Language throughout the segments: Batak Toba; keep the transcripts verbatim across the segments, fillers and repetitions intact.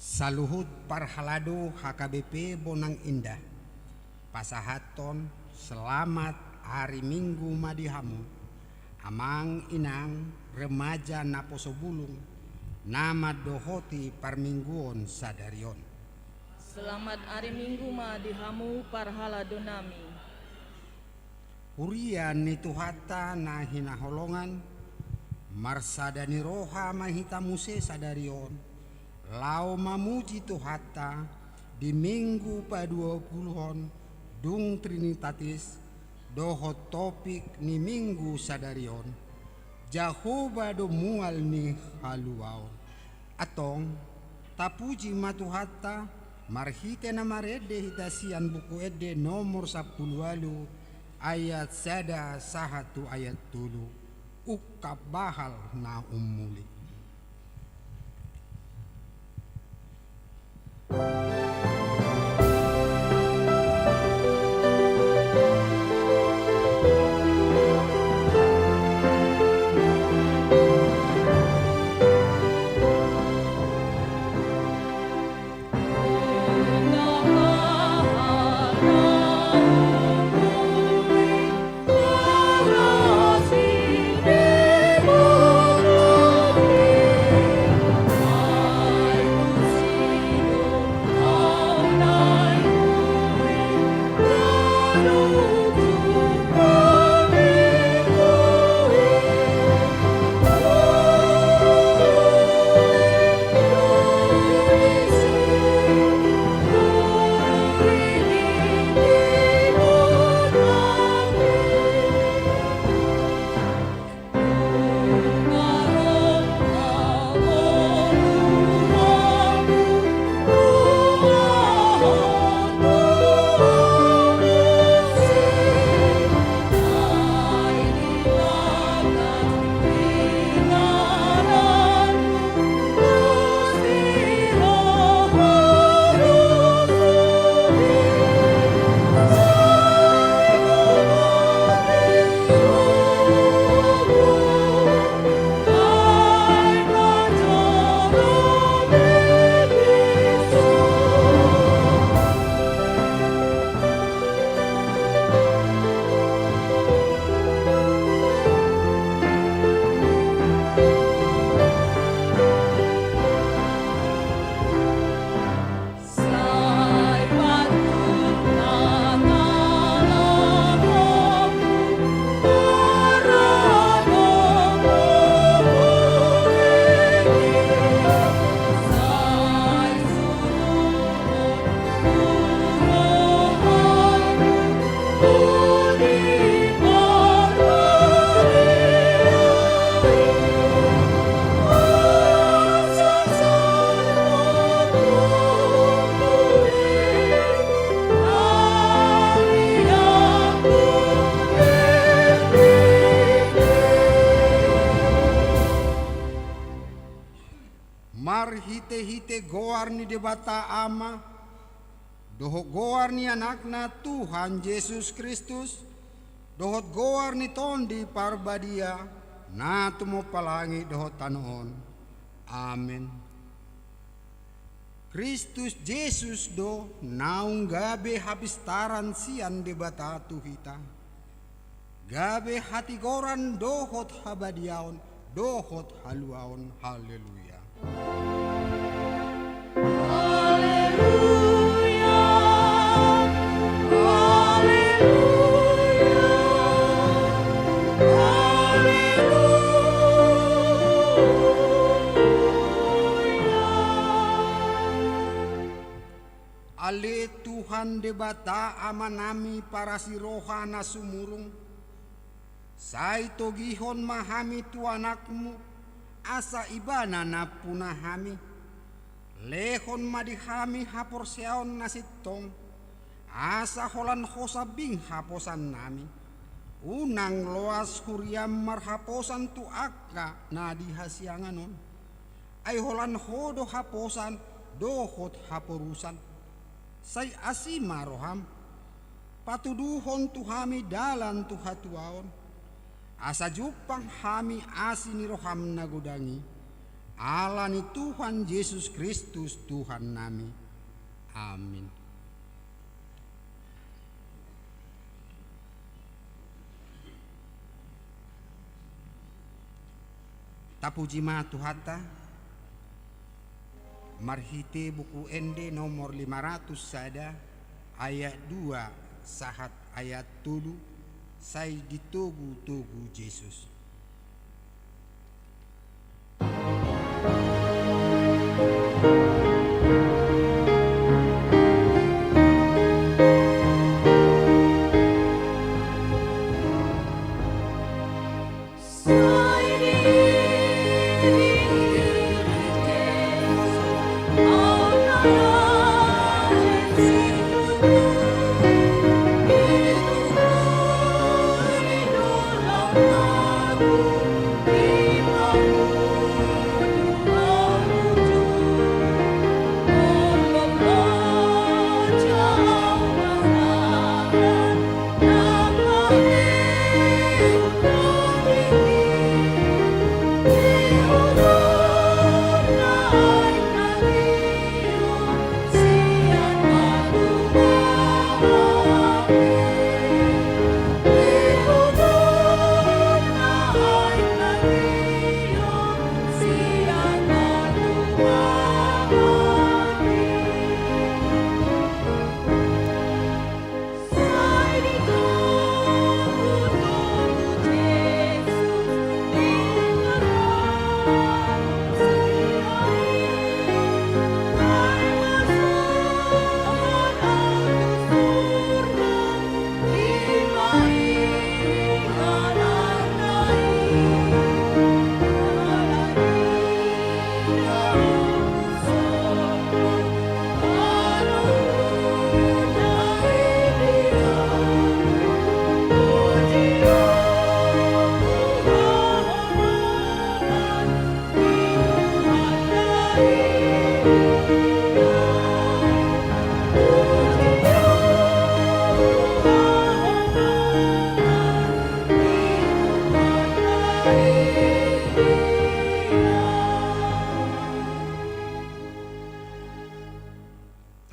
Saluhut parhalado H K B P Bonang Indah, pasahathon selamat ari Minggu ma di hamu, amang inang, remaja naposo bulung, na mandohoti parmingguon sadari on. Selamat ari Minggu ma di hamu parhalado nami. Huria ni Tuhanta na hinaholongan, marsada ni roha ma hita muse sadari on, laho mamuji Tuhanta di Minggu paduapuluhon dung Trinitatis, dohot topik ni Minggu sadari on, Jahowa do mual ni haluaon. Antong, tapuji ma Tuhanta, marhite na marende hita sian Buku Ende nomor sampulu ualu, ayat sada sahat tu ayat tolu, ungkap bahal na ummuli. Marhitehite goar ni Debata Ama, dohot goar ni Anakna Tuhan Jesus Kristus, dohot goar ni Tondi Parbadia, na tumompa langit dohot tano on. Amen. Kristus Jesus do naung gabe hapistaran sian Debata tu hita, gabe hatigoran dohot habadiaon dohot haluaon. Haleluya. Haleluya. Haleluya. Haleluya. Ale Tuhan Debata Amanami parasi roha na sumurung, sai togihon ma hami tu Anakmu, asa Ibana nampuna hami. Lehon ma di hami haporseaon na sintong, asa holan Ho sambing haposannami. Unang loas huriaM marhaposan tu angka na di hasiangan on. Ai holan Ho do haposan dohot haporusan. Sai asi ma rohaM, patuduhon tu hami dalan tu hatuaon, asa jumpang hami asi ni rohaM na godang i, Ala ni Tuhan Jesus Kristus Tuhannami. Amin. Tapuji ma Tuhanta, marhite Buku Ende nomor lima ratus sada, ayat dua sahat ayat tolu, sai ditogu-togu Jesus.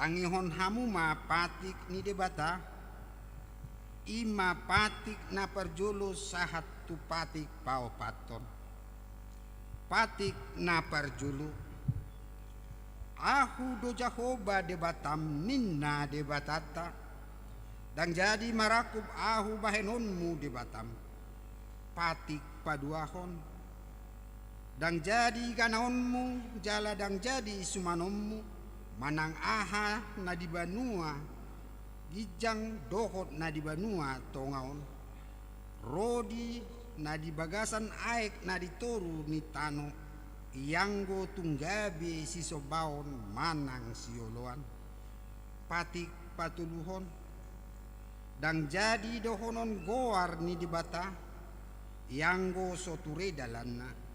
Tangihon hamu ma patik ni Debata, i ma patik na parjolo sahat tu patik paopathon. Patik na parjolo. Ahu do Jahowa Debatam, ninna Debatanta, ndang jadi marangkup Ahu bahenonmu Debatam. Patik paduahon. Ndang jadi ganaonmu jala ndang jadi sumanonmu manang aha na di banua ginjang dohot na di banua tonga on, ro di na di bagasan aek na di toru ni tano, ianggo tung gabe sisombaon manang sioloan. Patik patoluhon. Ndang jadi dohonon goar ni Debata, ianggo so ture dalanna.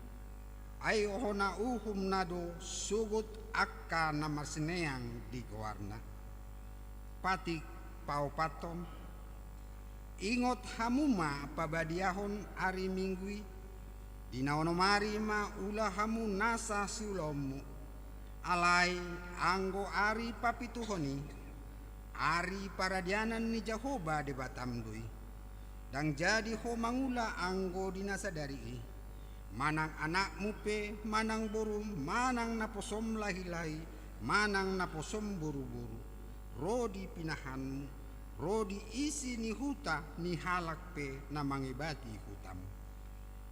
Ai hona uhumna do sogot angka na marsineang di goarna. Patik paopathon. Ingot hamu ma pabadiahon ari Minggu i, di na onom ari ma ula hamu nasa siulaonmu. Alai anggo ari papituhon i, ari paradianan ni Jahowa Debatam do i. Ndang jadi ho mangula anggo di na sadari i, manang anakmu pe, manang borum, manang naposom lahilahi, manang naposom boruboru, ro di pinahanmu, ro di isi ni huta ni halak pe na mangebati hutamu.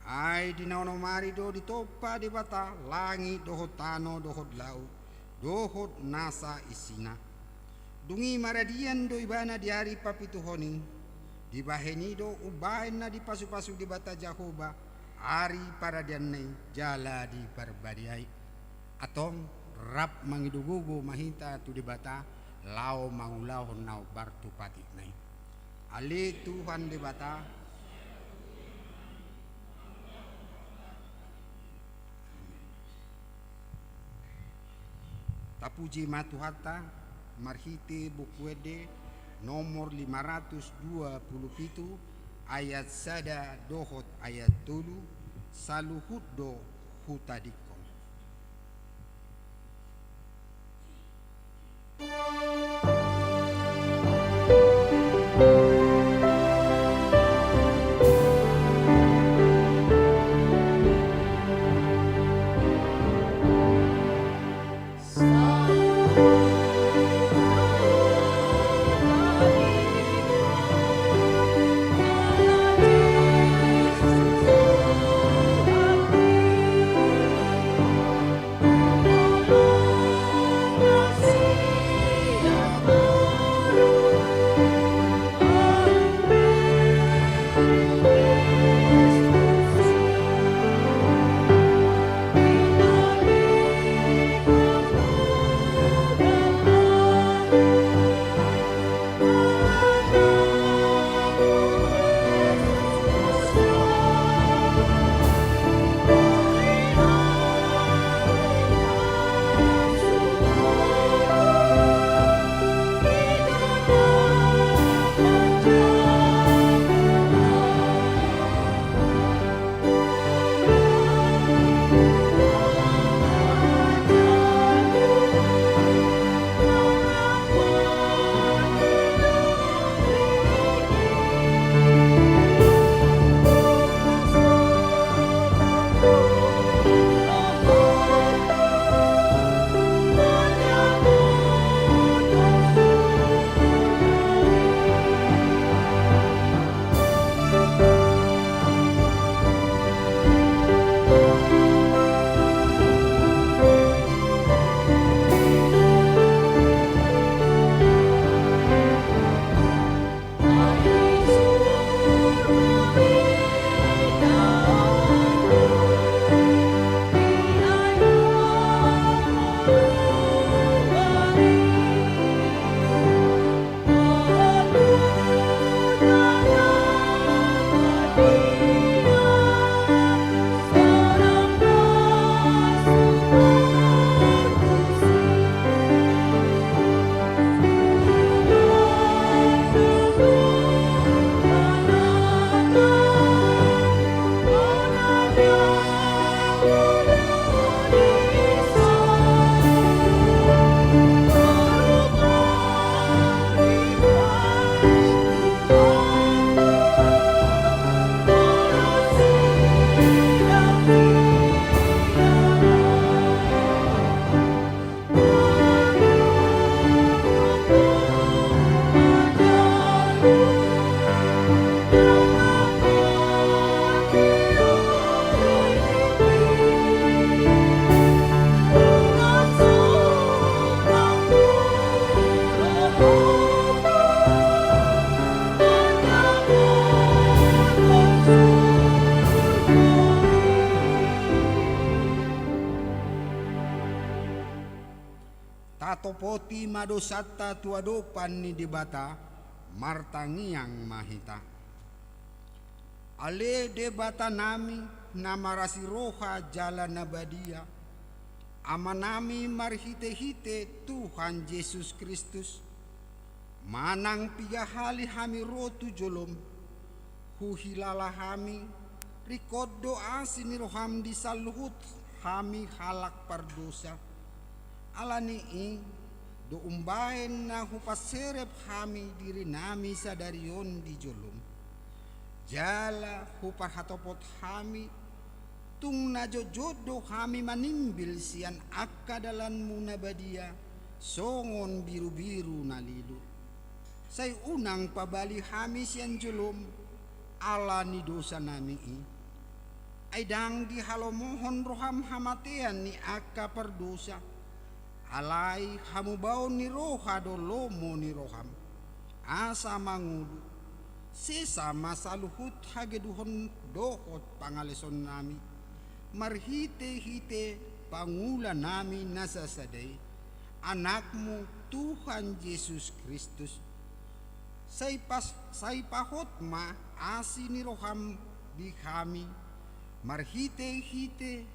Ai di na onom ari do ditompa Debata langit dohot tano dohot laut dohot nasa isina. Dung i maradian do ibana di ari papituhon i. Dibahen i do umbahen na dipasupasu Debata Jahowa ari paradianna i jala diparbadiai. Antong rap mangido gogo ma hita tu Debata laho mangulahon na hombar tu patikna i. Ale Tuhan Debata. Tapuji ma Tuhanta, marhite Buku Ende nomor lima ratus dua puluh pitu, ayat sada dohot ayat tolu, saluhut do hutadingkon. Topoti ma dosanta tu adopan ni Debata, martangiang ma hita. Ale Debatanami, na marasi roha jala na badia, Amanami marhite-hite Tuhan Jesus Kristus, manang piga hali hami ro tu jolom, huhilala hami, ringkot do asi ni roham di saluhut hami halak pardosa. Ala ni i, do umbahen na hupaserep hami dirinami sadari on di jolom, jala huparhatopot hami, tung na jotjot do hami manimbil sian angka dalanmu na badia, songon birubiru na lilu. Sai unang pabali hami sian jolom, ala ni dosanami i. Ai ndang dihalomohon roham hamatean ni angka pardosa, alai hamubaon ni roha do lomo ni roham, asa mangolu, sesa ma saluhut hageduhon dohot pangalesonnami, marhite-hite pangulanami na sasada i, Anakmu Tuhan Jesus Kristus. Sai pas-, sai pahot ma asi ni roham di hami, marhite-hite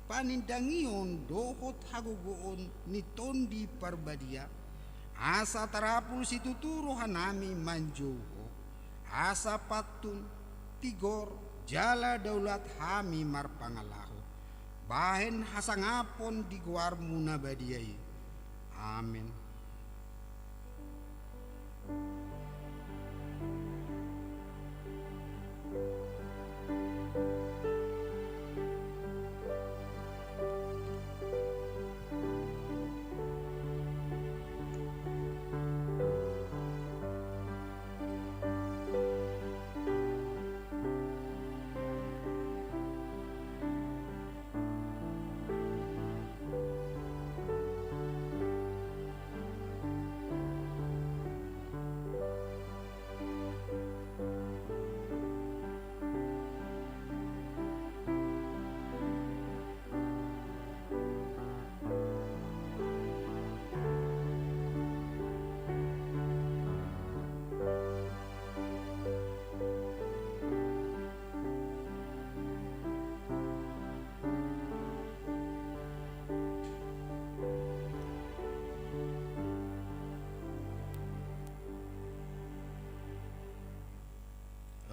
panindangion dohot hagogoon ni Tondi Parbadia, asa tarapul situtu rohanami manjou Ho, asa pantun, tigor, jala daulat hami marpangalaho, bahen hasangapon di goarmu na badia i. Amen.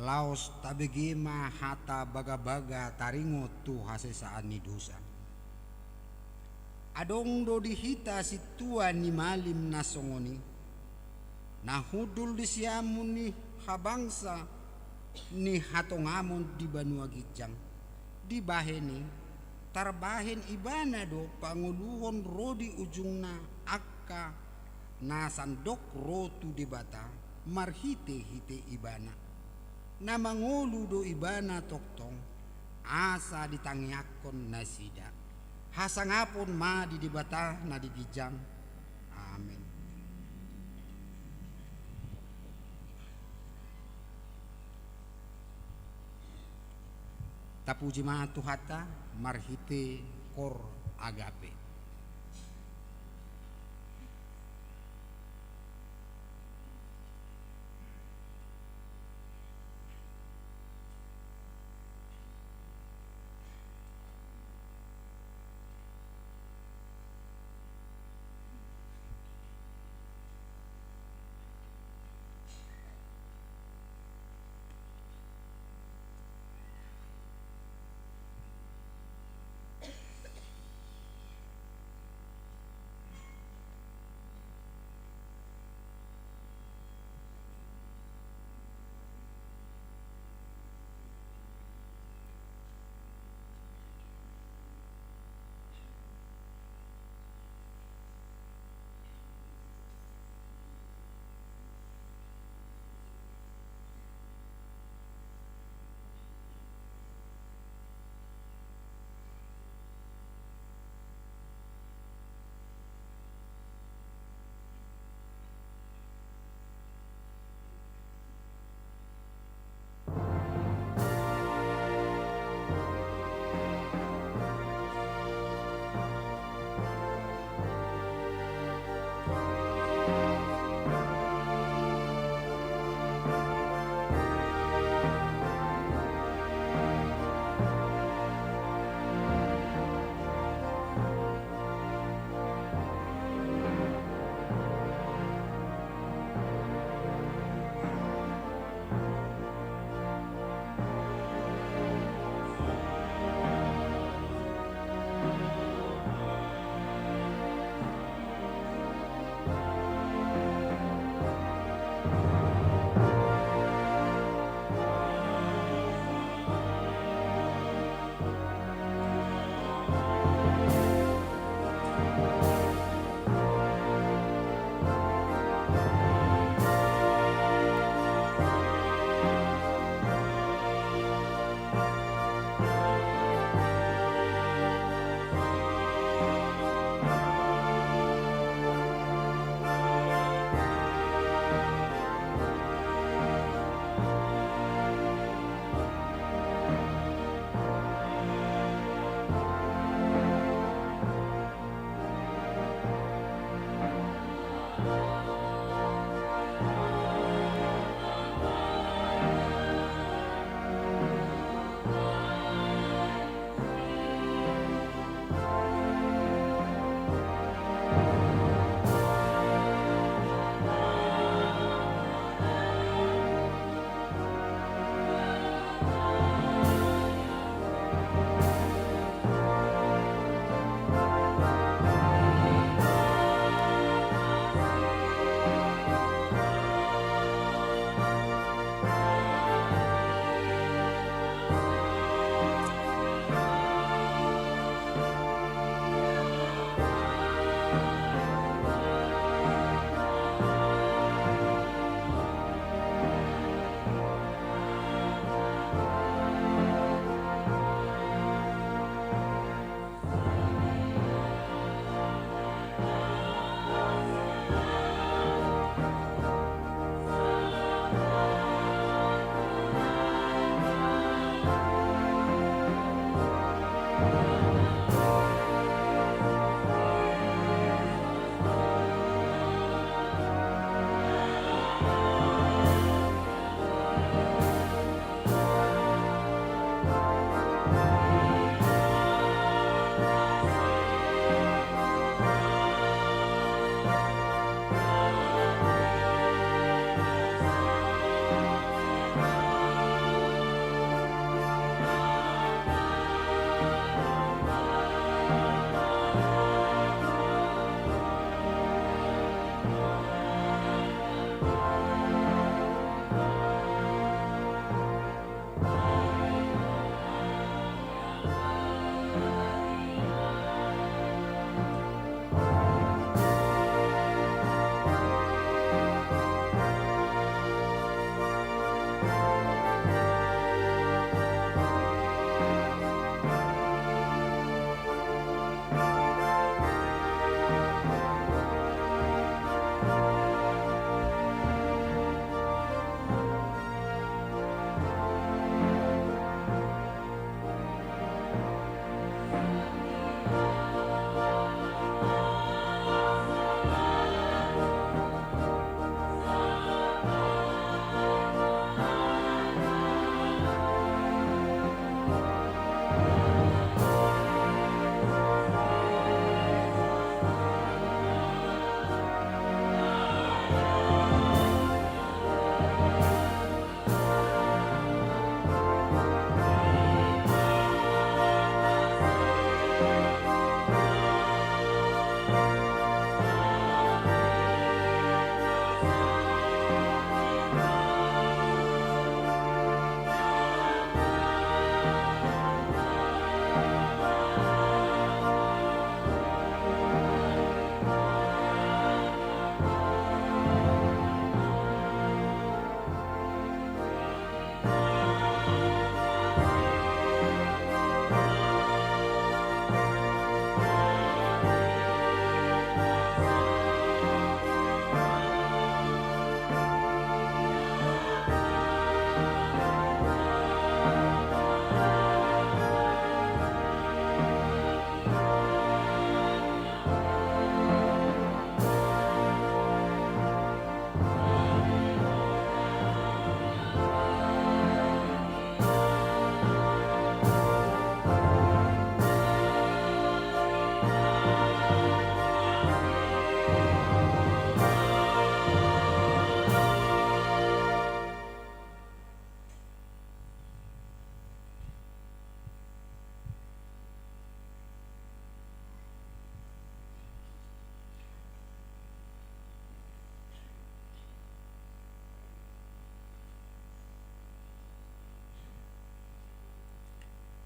Laos tabege ma hata bagabaga taringot tu hasesaan ni dosa. Adong do di hita sintua ni malim na songon i, na hundul di siamun ni habangsa ni hatongamon di banua ginjang. Dibahen i, tarbahen ibana do pangoluhon ro di ujungna angka na sandok ro tu Debata marhite-hite ibana. Na mangolu do ibana tongtong, asa ditangiangkon nasida. Hasangapon ma di Debata na di ginjang. Amen. Tapuji ma Tuhanta marhite Kor Agape.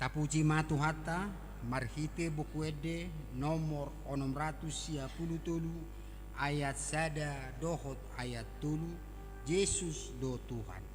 Tapuji ma Tuhanta, marhite Buku Ende nomor onom ratus sia pulu tolu, ayat sada dohot ayat tolu, Jesus do Tuhan.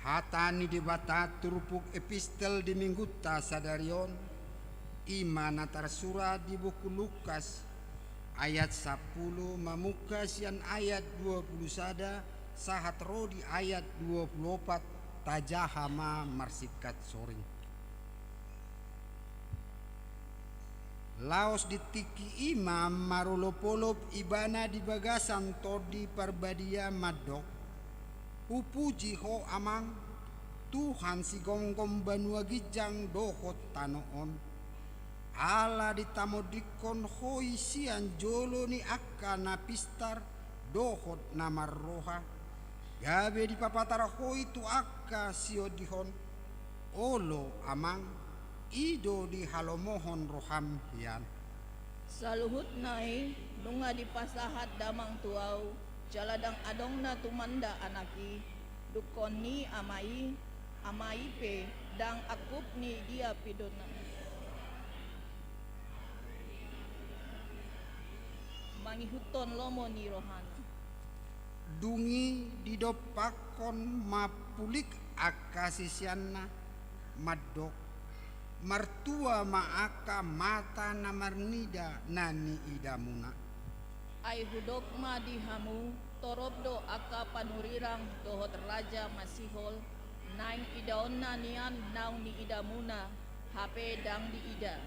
Hata ni Debata turpuk epistel di Minggunta sadari on, i ma na tarsurat di buku Lukas, ayat sampulu, mamungka sian ayat dua pulu sada sahat ro di ayat dua pulu opat. Tajaha ma marsingkat soring. Laos di tingki i ma marolopolop ibana di bagasan Tondi Parbadia mandok: Hupuji Ho, Amang, Tuhan sigomgom banua ginjang dohot tano on. Ala ditamondingkon Ho i sian jolo ni angka na pistar dohot na marroha, gabe dipapatar Ho i tu angka siondihon. Olo, Amang, i do dihalomohon roham hian. Saluhutna i nunga dipasahat damang tu ahu, jala ndang adong na tumanda anak i, dungkon ni ama i, ama i pe ndang angkup ni dia pe do na mangihuthon lomo ni rohana. Dung i didompakkon ma pulik angka siseanna, mandok: Martua ma angka mata na marnida na niidamuna. Ai hudok ma di hamu, torop do angka panurirang dohot raja masihol Naeng idaonna nian naung niidamuna, hape ndang diida.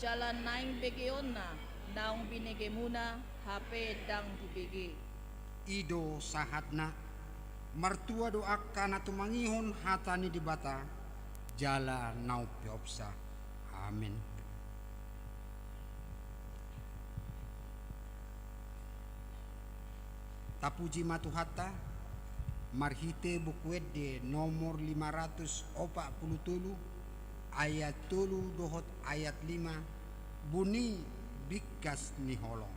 Jala naeng begeonna naung binegemuna, hape ndang dibege. I do sahatna. Martua do angka na tumangihon hata ni Debata, jala na umpeopsa. Amen. Tapuji ma Tuhanta, marhite Buku Ende nomor lima ratus opat pulu tolu, ayat tolu dohot ayat lima, buni bingkas ni holong.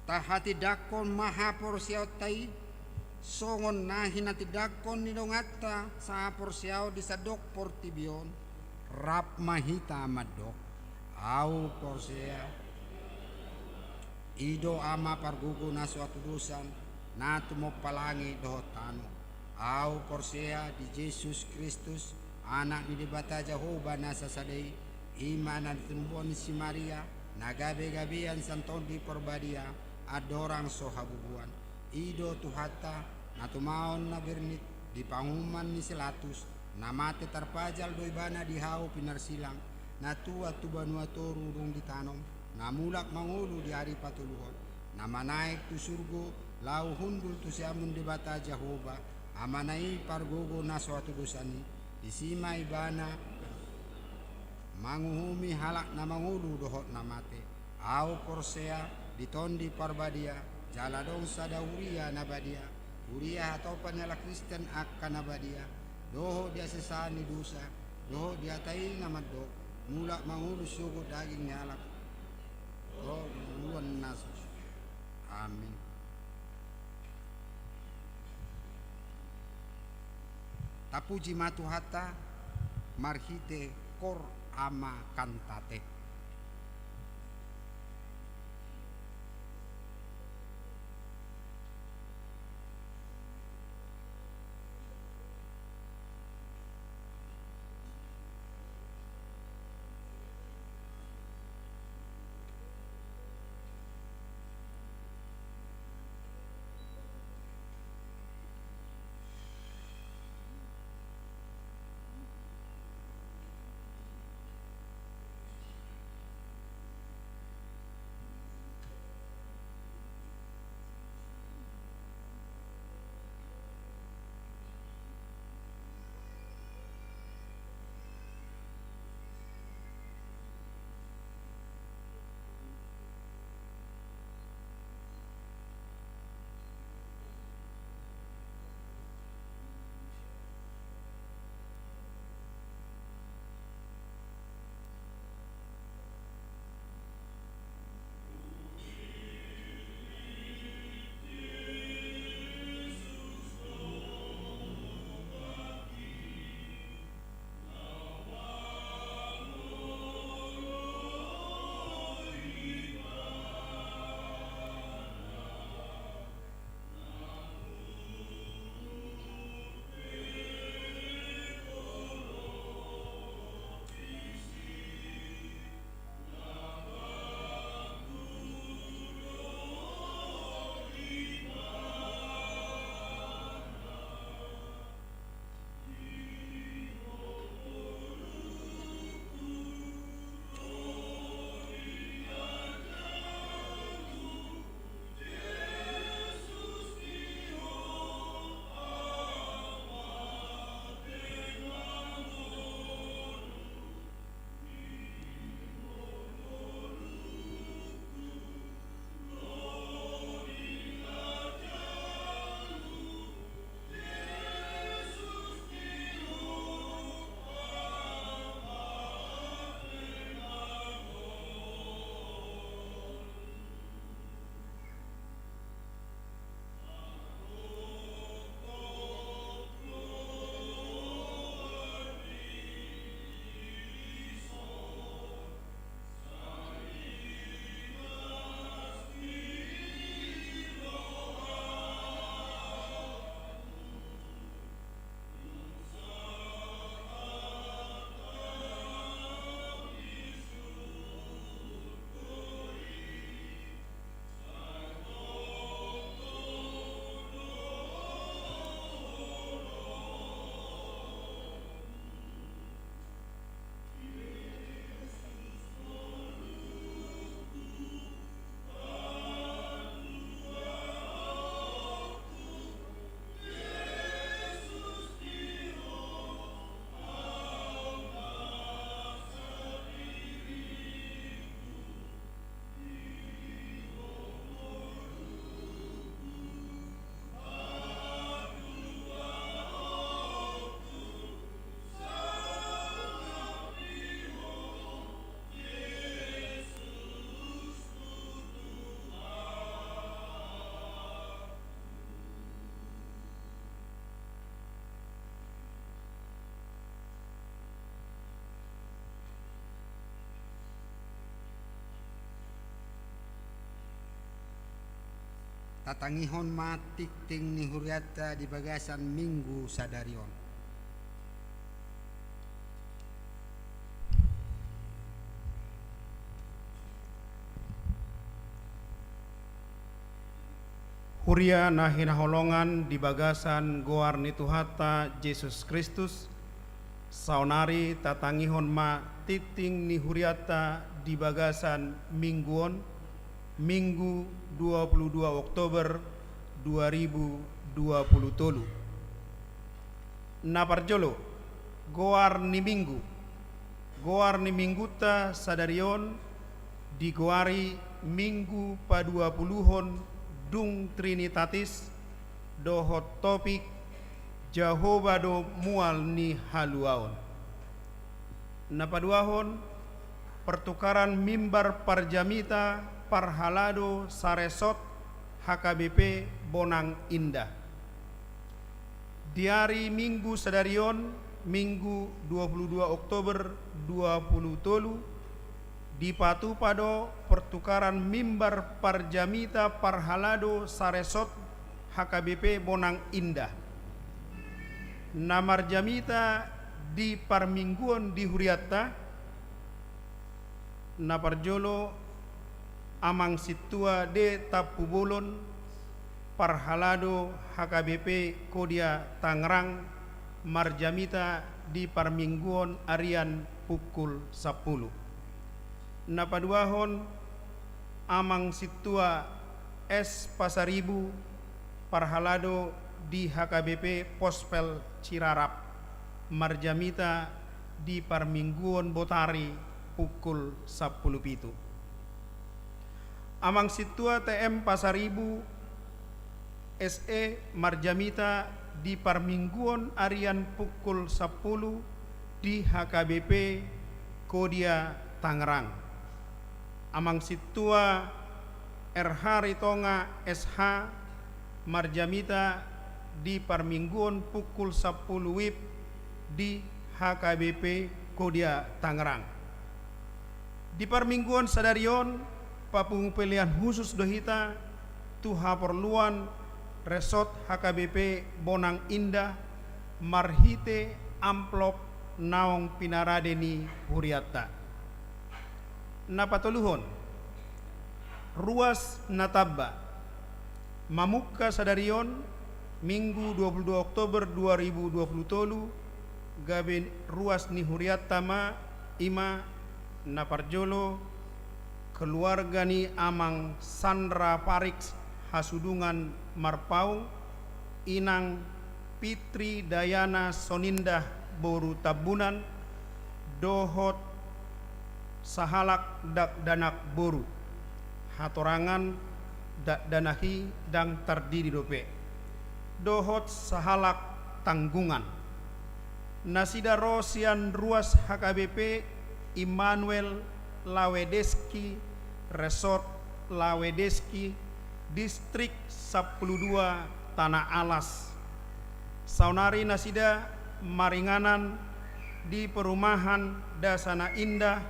Tahatindangkon ma haporseaonta i, songon na hinatindangkon ni donganta sahaporseaon di sandok portibi on. Rap ma hita mandok: Ahu porsea, i do Ama pargogo na so hatudosan, na tumompa langit dohot tano. Ahu porsea di Jesus Kristus, Anak ni Debata Jahowa na sasada i, i ma na tinumbuan ni si Maria, na gabe-gabean sian Tondi Parbadia, andorang so habubuan. I do Tuhanta, na tumaon na bernit di panguhuman ni si Latus, na mate tarpajal do ibana di hau pinarsilang, na tuat tu banua toru dung ditanom, na mulak mangolu di ari patoluhon, na manaek tu surgo laho hundul tu siamun Debata Jahowa, Amana i pargogo na so hatudosan i, disi ma ibana manguhumi halak na mangolu dohot na mate. Ahu porsea di Tondi Parbadia, jala adong sada huria na badia, huria hatopan ni halak Kristen angka na badia, dohot di hasesaan ni dosa, dohot di hata i na mandok: Mulak mangolu sogot daging ni halak, ro ngoluan na so. Amin. Tapuji ma Tuhanta marhite Cor Ama Cantate. Tatangihon ma tingting ni hurianta di bagasan Minggu sadari on. Huria na hinaholongan di bagasan goar ni Tuhanta Jesus Kristus, saonari tatangihon ma tingting ni hurianta di bagasan Minggu on, Minggu dua puluh dua Oktober dua ribu dua puluh tolu. Na parjolo, goar ni Minggu. Goar ni Minggunta sadari on digoari Minggu Paduapuluhon dung Trinitatis, dohot topik Jahowa do mual ni haluaon. Na paduahon, pertukaran mimbar parjamita parhalado saresort H K B P Bonang Indah. Di ari Minggu sadari on, Minggu dua puluh dua Oktober dua puluh tolu, dipatupa do pertukaran mimbar parjamita parhalado saresort H K B P Bonang Indah. Na marjamita di parmingguon di hurianta, na parjolo, Amang Sintua D. Tampubolon, parhalado H K B P Kodia Tangerang, marjamita di parmingguon arian pukul sampulu. Na paduahon, Amang Sintua S. Pasaribu, parhalado di H K B P Pospel Cirarap, marjamita di parmingguon botari pukul sampulu pitu. Amang Sintua T M Pasaribu, S E, marjamita di parmingguon arian pukul sampulu di H K B P Kodia Tangerang. Amang Sintua R H Ritonga, S H, marjamita di parmingguon pukul sampulu wib di H K B P Kodia Tangerang. Di parmingguon sadari on, papungu pelean husus do hita tu haporluan Resort H K B P Bonang Indah marhite amplop naung pinarade ni hurianta. Na patoluhon, ruas na tamba. Mamungka sadari on, Minggu dua puluh dua Oktober dua ribu dua puluh tolu, gabe ruas ni hurianta ma, i ma, na parjolo, keluarga ni Amang Sandra Parix Hasudungan Marpaung, Inang Fitri Dayana Sonindah boru Tambunan, dohot sahalak dakdanak boru. Hatorangan dakdanak i ndang tardidi dope. Dohot sahalak tanggungan. Nasida ro sian ruas H K B P Immanuel Lawedeski, Resort Lawedeski, Distrik sampulu dua, Tanah Alas. Saonari nasida maringanan di Perumahan Dasana Indah,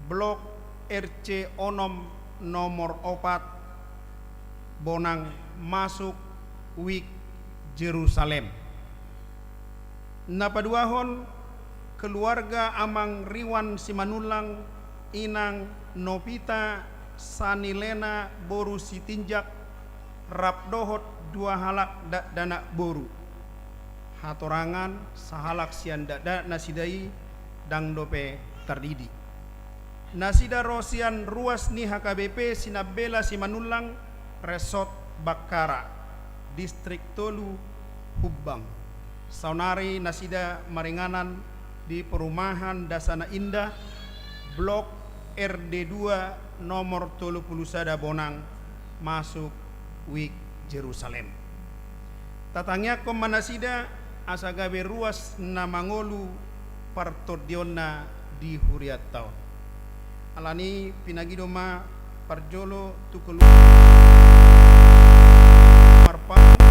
Blok R C onom, nomor opat, Bonang, masuk Wijk Jerusalem. Na paduahon, keluarga Amang Riwan Simanullang, Inang Novita Sanilena boru Sitinjak, rap dohot dua halak dakdanak boru. Hatorangan sahalak sian dakdanak nasida i ndang dope tardidi. Nasida ro sian ruas ni H K B P Sinambela Simanullang, Resort Bakkara, Distrik tolu, Humbang. Saonari nasida maringanan di Perumahan Dasana Indah, Blok R D dua, nomor tolu pulu sada, Bonang, masuk Wijk Jerusalem. Tatangiangkon ma nasida asa gabe ruas na mangolu partondionna di hurianta on. Alani i, pinangido ma parjolo tu keluarga Marpaung.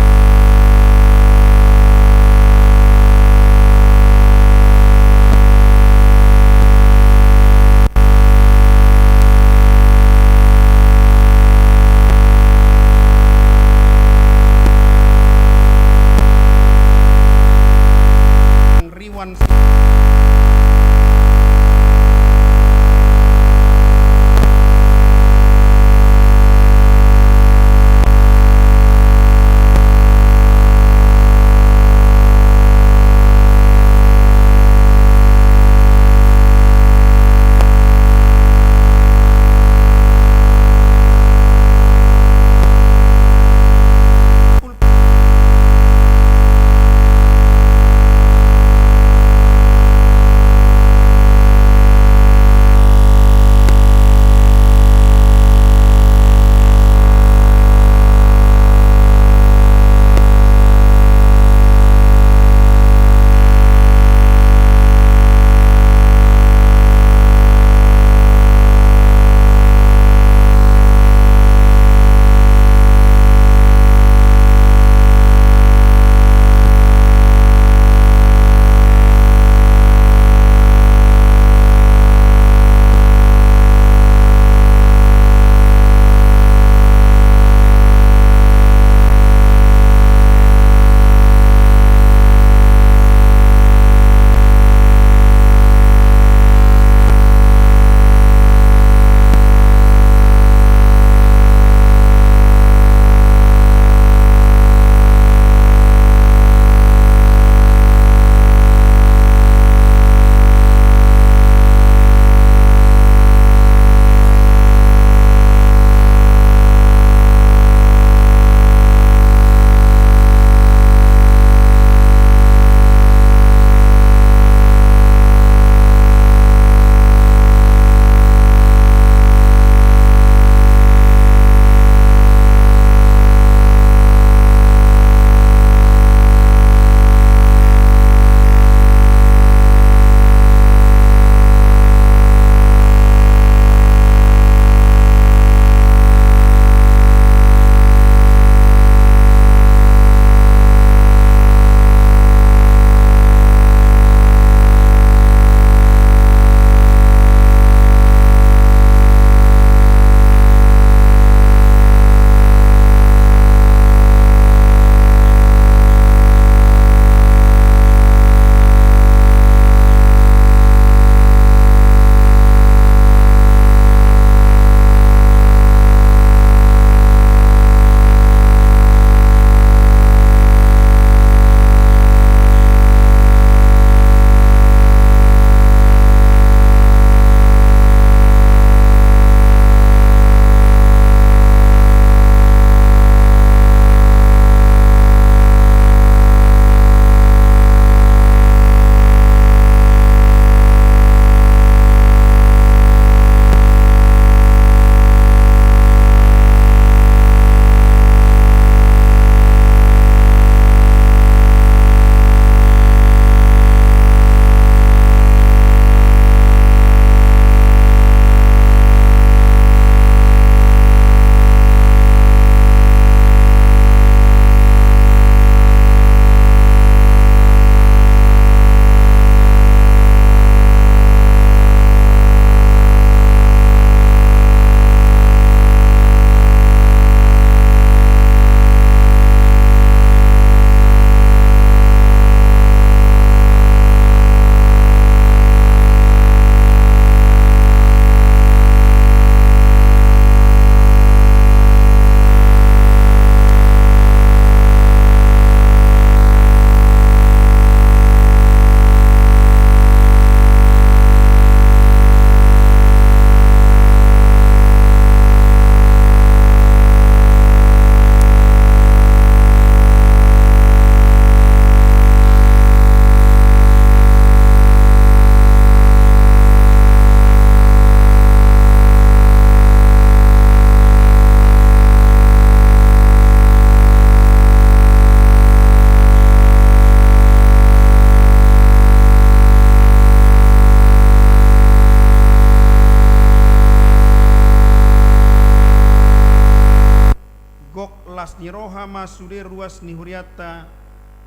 roha ma sude ruas ni hurianta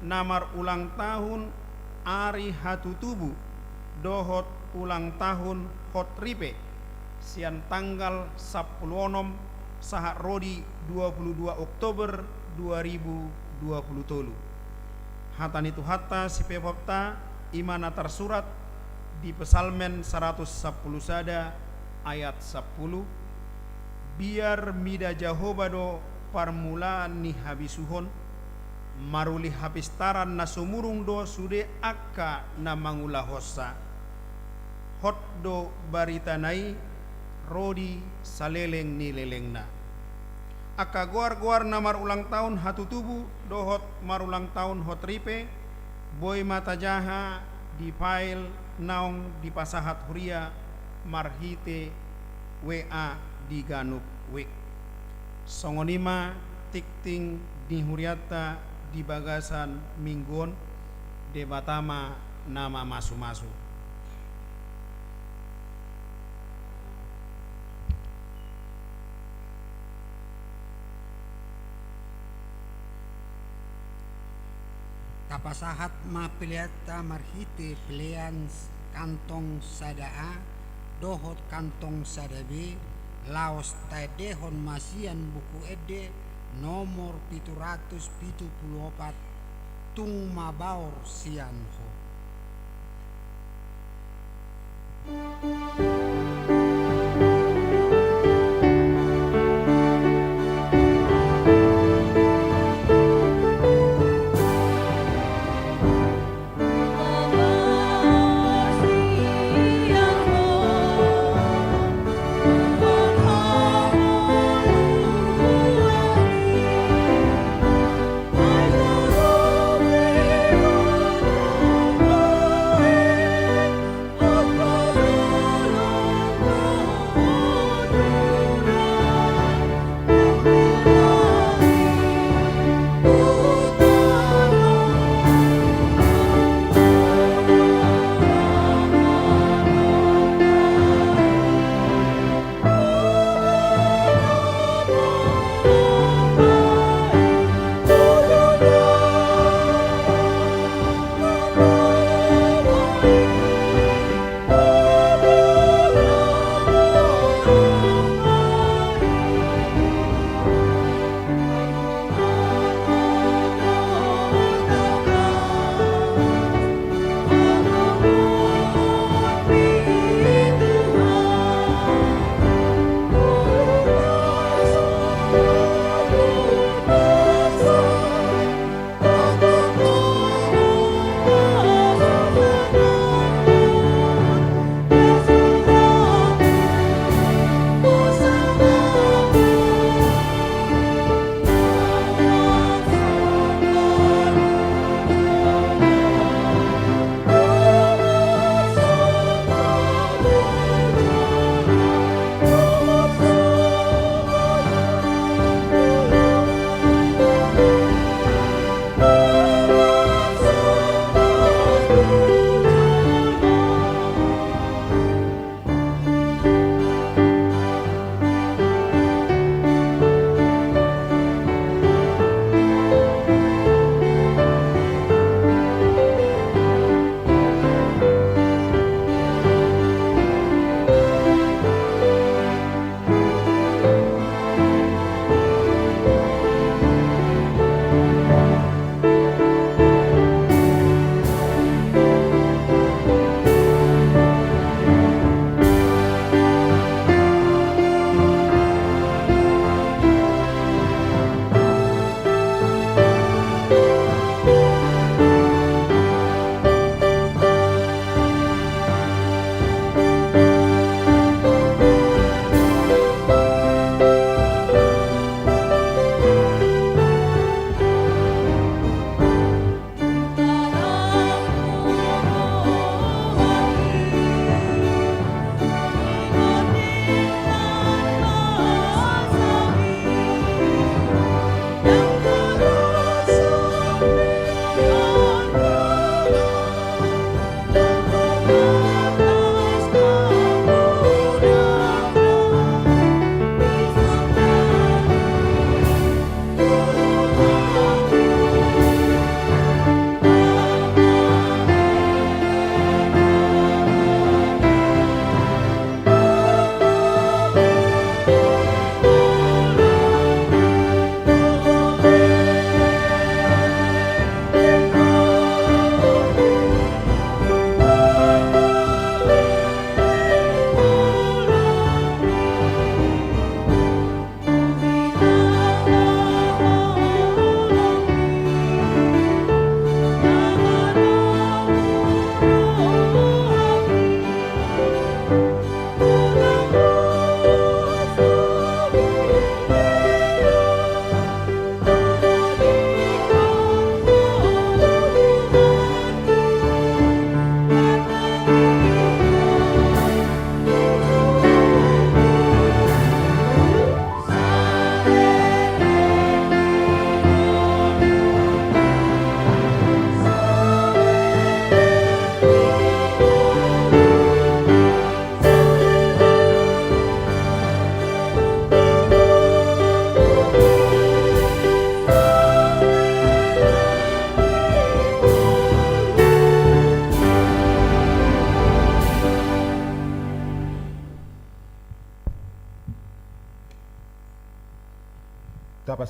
na marulang tahun ari hatutubu dohot ulang tahun hot ripe, sian tanggal sampulu onom sahat ro di dua pulu dua Oktober dua ribu dua pulu tolu. Hata ni Tuhanta sipepopta, i ma na tarsurat di Psalmen saratus sampulu sada ayat sampulu: Biar mida Jahowa do parmulaan ni habisuhon, maruli hapistaran na sumurung do sude angka na mangulahonsa. Hot do baritana i ro di saleleng ni lelengna. Angka goar-goar na marulang tahun hatutubu dohot marulang tahun hot ripe, boi ma tajaha di file naung dipasahat huria marhite W A di ganup wik. Songon i ma tingting ni hurianta di bagasan minggu on. Debata ma na mamasu-masu. Tapasahat ma peleanta marhite pelean kantong sada A dohot kantong sada B, laos taendehon ma sian Buku Ende nomor pitu ratus pitu pulu opat: Tung mabaor sian Ho.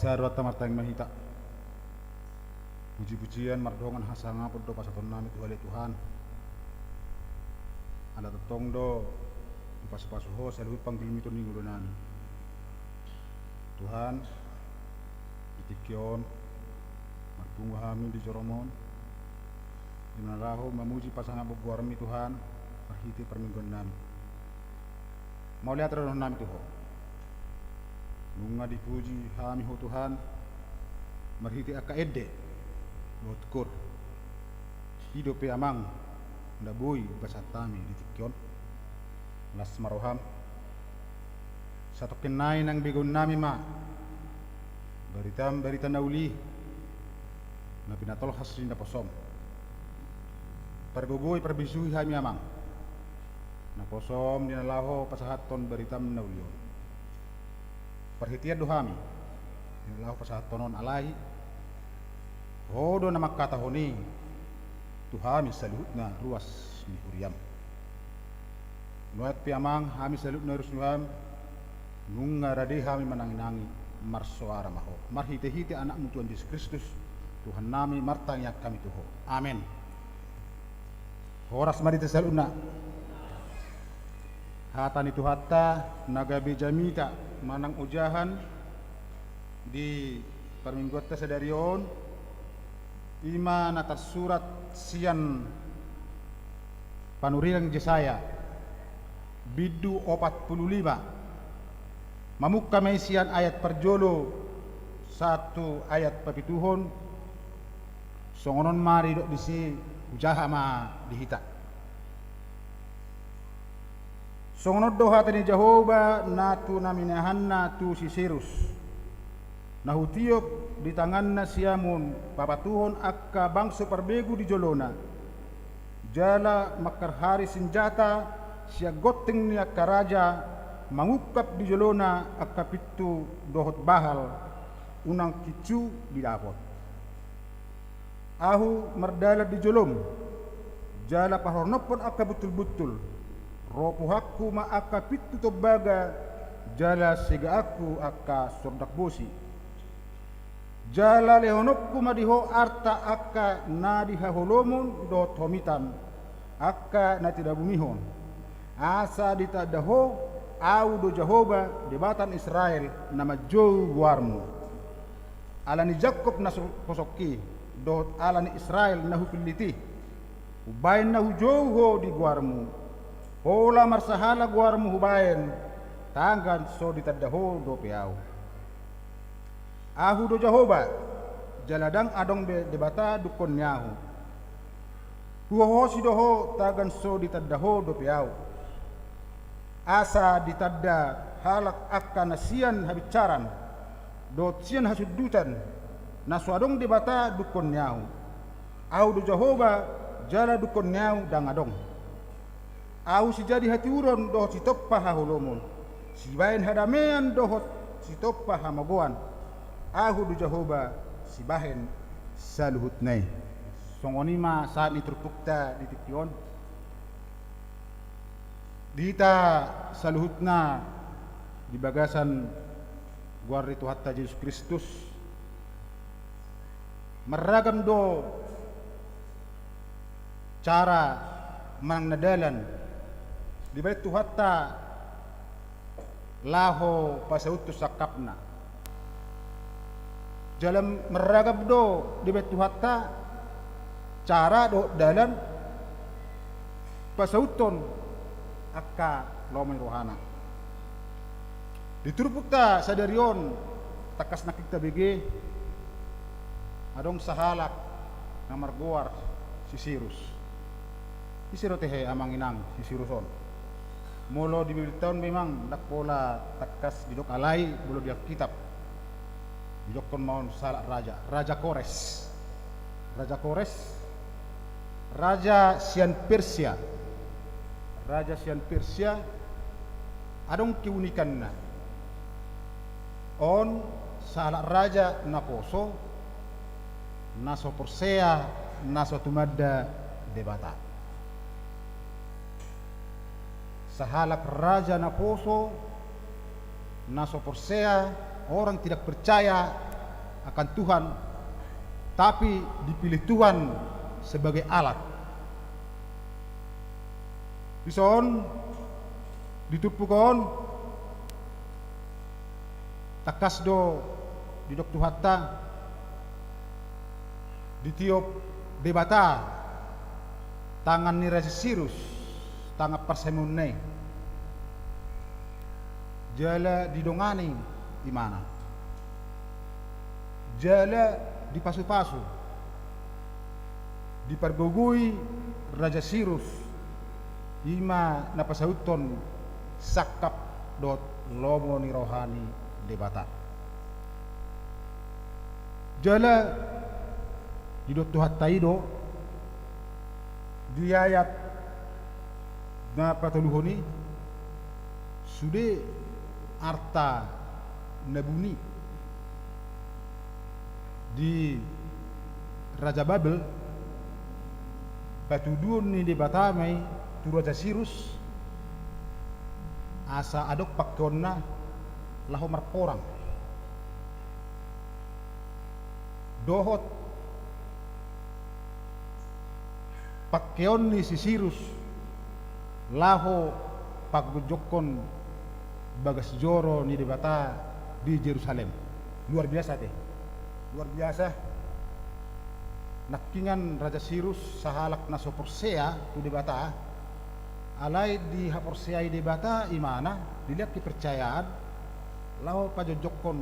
Saroan ta martangiang ma hita. Puji-pujian mardongan hasangapon do pasahatonnami tu Ho ale Tuhan. Ala tongtong do hupasu-pasu Ho saluhut panggilmiton ni ngolunami. Tuhan, di tingki on marpungu hami di joroM on, di na laho mamuji pasangap goarMi Tuhan, marhite parmingguannami. Mauliate do dohononnami tu Ho. Nunga dipuji hami Ho Tuhan, marhite angka ende dohot koor. I dope Amang na boi hupasahat hami di tingki on. Las ma rohaM. Satongkin nai nang begeonnami ma baritaM, barita na uli, na pinatolhas di naposoM. Pargogoi, parbisuhi hami Amang naposoM di na laho pasahathon baritaM na uli on. Parhitean do hami di na laho pasahathon on, alai Ho do na mangkatahon i tu hami saluhutna ruas ni huriaM. Nuaeng pe Amang, hami saluhutna ruas ni huriaM, nunga rade hami manangi-nangi, marsoara ma Ho. Marhite-hite AnakMu Tuhan Jesus Kristus, Tuhannami, martangiang hami tu Ho. Amen. Horas ma di hita saluhutna. Hata ni Tuhanta na gabe jamita manang ojahan di parmingguanta sadari on, i ma na tarsurat sian panurirang Jesaya, bindu opat pulu lima. Mamungka ma i sian ayat parjolo sahat tu ayat papituhon. Songon on ma didok disi, hujaha ma di hita. Songon on do hata ni Jahowa na tu na pinahanna tu si Sirus, na hutiop di tanganna siamun papatuhon angka bangso parbegu di jolona, jala mangkarhari sinjata sian gonting ni angka raja, mangungkap di jolona angka pintu dohot bahal, unang kincu didapot. Ahu mardalan di jolom, jala pahorononhon angka buntulbuntul. Ropuhanku ma angka pintu tombaga, jala segaanku angka sordak bosi. Jala lehononku ma di ho arta angka na di haholomon dohot homitan, angka na tinabumihon, asa ditanda ho, Ahu do Jahowa, Debata ni Israel, na manjou goarmu. Ala ni Jakkob na so-, husongki, dohot ala ni Israel na hupillit i, umbahen na hujou ho di goarmu. Pola marsahala goarmu hubahen, tagan so ditanda ho dope Ahu. Ahu do Jahowa, jala ndang adong be Debata dungkon ni Ahu. Huhohosi do ho tagan so ditanda ho dope Ahu, asa ditanda halak angka na sian habinsaran dohot sian hasundutan, na so adong Debata dungkon ni Ahu. Ahu do Jahowa, jala dungkon ni Ahu ndang adong. Ahu sijadi hatiuron dohot sitompa haholomon, sibahen hadamean dohot sitompa hamagoan. Ahu do Jahowa sibahen saluhutna i. Songon i ma sahat ni turpukta di tingki on. Di hita saluhutna di bagasan goar ni Tuhanta Jesus Kristus, marragam do cara manang na dalan dibahen Tuhanta laho pasauthon sangkapna. Jala marragam do dibahen Tuhanta cara dohot dalan pasauthon angka lomo ni rohana. Di turpukta sadari on, tangkas nangkin tabege, adong sahalak na margoar si Sirus. Ise do tehe, amang inang, si Sirus on? Molo di Bibelta on memang ndang pola tangkas didok, alai molo di Alkitab didokkon ma on sahalak raja, Raja Kores. Raja Kores, raja sian Persia. Raja sian Persia, adong keunikanna. On sahalak raja na poso, na so porsea, na so tumanda Debata. Sahalak raja na poso, na so porsea, orang tidak percaya akan Tuhan, tapi dipilih Tuhan sebagai alat. Dison, di turpuk on, tangkas do didok Tuhanta, ditiop Debata tangan ni Raja Sirus, tangan parsameonna i. Jala didongani imana. Jala dipasupasu. Dipargogoi Raja Sirus, i ma na pasauthon sangkap dohot lomo ni roha ni Debata. Jala didok Tuhanta i do, di ayat na patoluhon i, sude arta na buni di Raja Babel, patuduhon ni Debata ma i tu Raja Sirus, asa adong pangkeonna laho marporang. Dohot pangkeon ni si Sirus laho pagojongkon bagas joro ni Debata di Jerusalem. Luar biasa te. Luar biasa. Nangkiningan Raja Sirus sahalak na so porsea tu Debata, alai dihaporseai Debata imana, dilehon kepercayaan, laho pajojongkon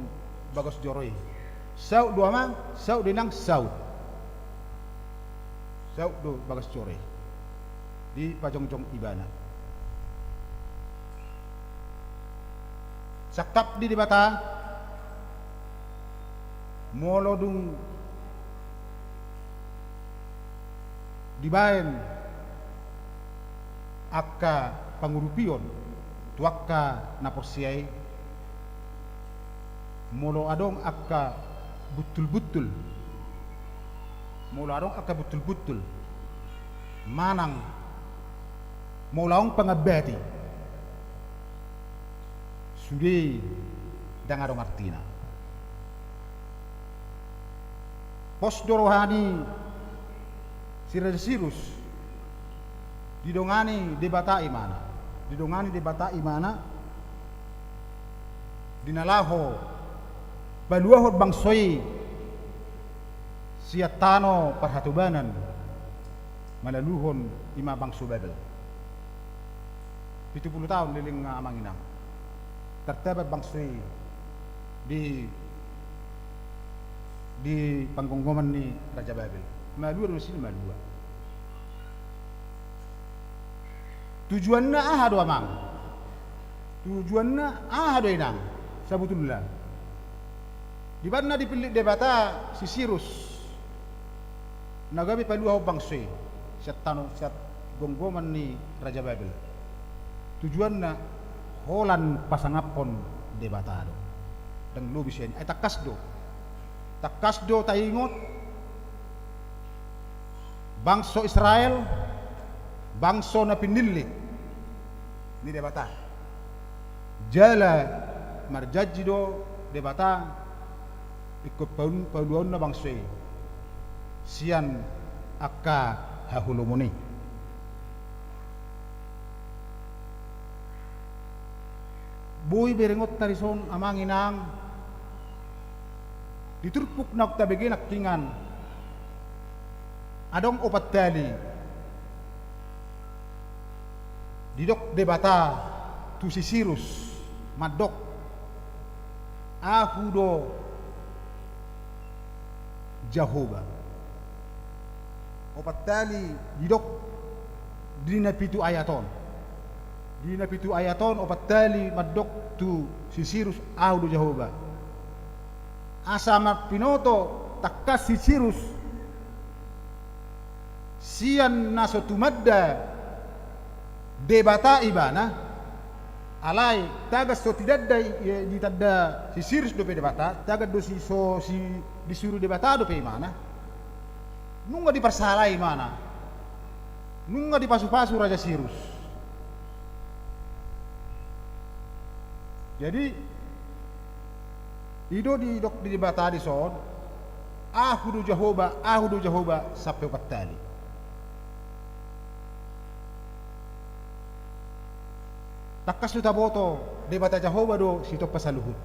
bagas joro i. Saut do amang, saut do inang, saut. Saut do bagas joro i. Dipajongjong ibana. Sangkap ni Debata, molo dung dibaen angka pangurupion tu angka na porsea i, molo adong angka buntul-buntul, molo adong angka buntul-buntul, manang molo adong pangambati, sude ndang adong artina. Pos do roha ni si Raja Sirus, didongani Debata imana. Didongani Debata imana, di na laho paluahon bangso i sian tano parhatobanan, manaluhon i ma bangso Babel. Pitu pulu taon leleng, amang inang, tartaban bangso i di, di panggomgoman ni Raja Babel. Malua do nasida, malua. Tujuanna aha do amang? Tujuanna aha do inang? Sabotulna, di bagasan na dipillit Debata si Sirus na gabe paluahon bangso i sian tano, sian gomgoman ni Raja Babel. Tujuanna holan pasangaphon Debata do. Ndang lobi sian i. Ai tangkas do. Tangkas do taingot, bangso Israel bangso na pinillit ni Debata. Jala marjanji do Debata ingkon paun-, paluahonna bangso i sian angka haholomon i. Boi berengonta dison, amang inang, di turpuk naung tabege nangkiningan, adong opat hali didok Debata tu si Sirus mandok, "Ahu do Jahowa." Opat hali didok di na pitu ayat on. Di na pitu ayat on opat hali mandok tu si Sirus, "Ahu do Jahowa." Asa marpinoto tangkas si Sirus sian na so tumanda Debata ibana, alai tagan so tinanda i, i, ditanda si Sirus dope Debata, tagan do si, so, si, disuru Debata dope imana. Nunga diparsahalai imana. Nunga dipasupasu Raja Sirus. Jadi, i do didok di Debata dison, Ahu do Jahowa, Ahu do Jahowa, sampe opat hali. Tangkas do taboto, Debata Jahowa do sitompa saluhut.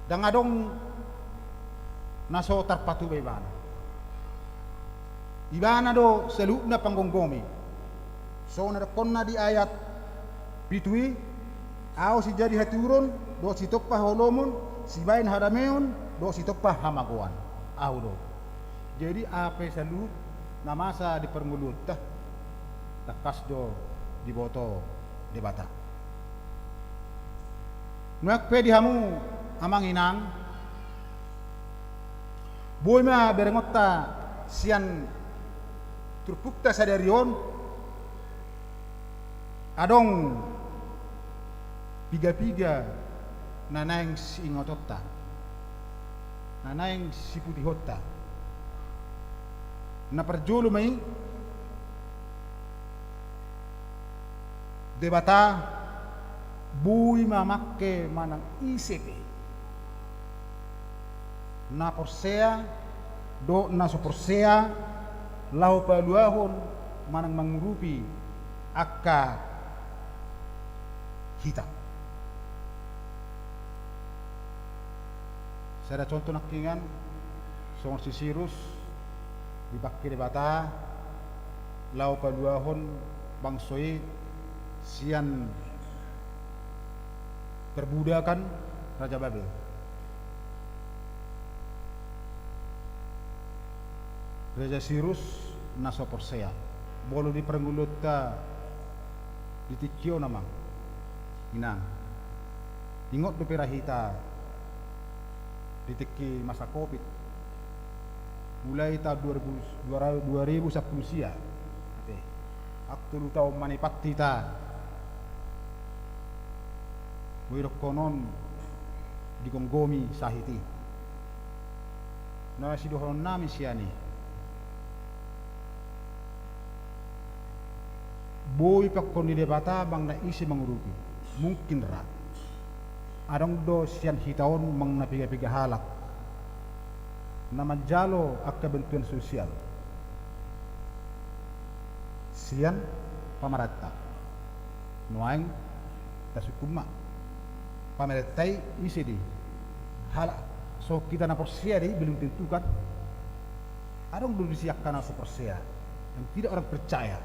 Ndang adong na so tarpatupa Ibana. Ibana do saluhutna panggomgomi. Songon na didokkonna di ayat pitu i, Ahu sijadi hatiuron, dohot sitompa haholomon, sibahen hadameon, dohot sitompa hamagoan. Ahu do. Jadi, aha pe saluhut na masa di parngoluonta, tangkas do diboto Debata. Nuaeng pe di hamu, amang inang, boi ma berengonta sian turpukta sadari on, adong piga-piga na naeng siingotonta, na naeng siputihonta. Na parjolo ma i, Debata boi mamangke manang ise pe, na porsea dohot na so porsea, laho paluahon manang mangurupi angka hita. Sada contoh nangkiningan, songon si Sirus, dipangke Debata laho paluahon bangso i sian perbudakan Raja Babel. Raja Sirus na so porsea. Molo di parngoluonta di tingki on, amang inang, ingot dope ra hita di tingki masa covid. Mulai taon dua ribu, dua ribu sampulu sia, ate, angka tolu taon manipat hita, boi dohonon digomgomi sahit i. Na sidohononnami sian i, boi pangkon ni Debata manang na ise mangurupi? Mungkin ra. Adong do sian hita on manang na piga-piga halak na manjalo angka bantuan sosial sian pamarenta. Nuaeng tasungkun ma, pamarenta i ise do i? Halak so hita na porsea do i, belum tentu kan. Adong do disi angka na so porsea, yang tidak orang percaya.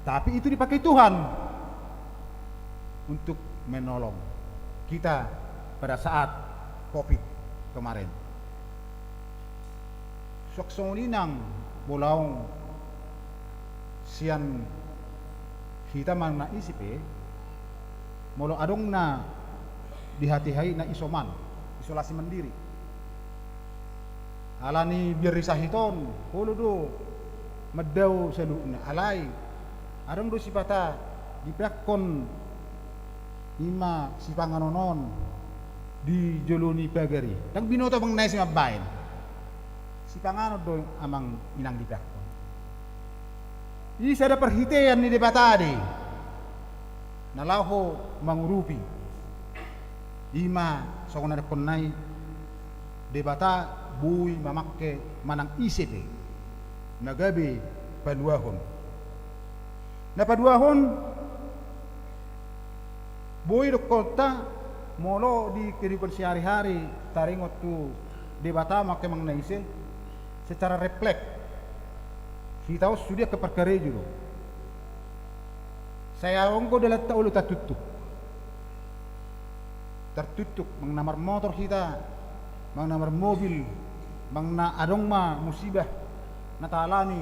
Tapi itu dipakai Tuhan untuk menolong kita pada saat covid kemarin. Suang songon i nang molo adong sian hita manang na ise pe, molo adong na di hatiha i na isoman, isolasi mandiri. Alani biar i sahit on, olo do mandao saluhutna. Alai adong do sipata dipeakkon i ma sipanganon on di jolo ni pagar i. Ndang binoto manang na ise mambahen. Sipanganon do, amang inang, dipeakkon. I sada parhitean ni Debata do i na laho mangurupi. I ma songon na didokkonna i, Debata boi mamangke manang ise pe na gabe paluahon. Na paduahon, boi dohononta, molo di kehidupan sehari-hari taringot tu Debata mamangke manang na ise, secara refleks hita on sude angka parkarejo do. Sai anggo dalanta olo tartuktuk. Tartuktuk, manang na marmotor hita, manang na marmobil, manang na adong ma musibah na taalami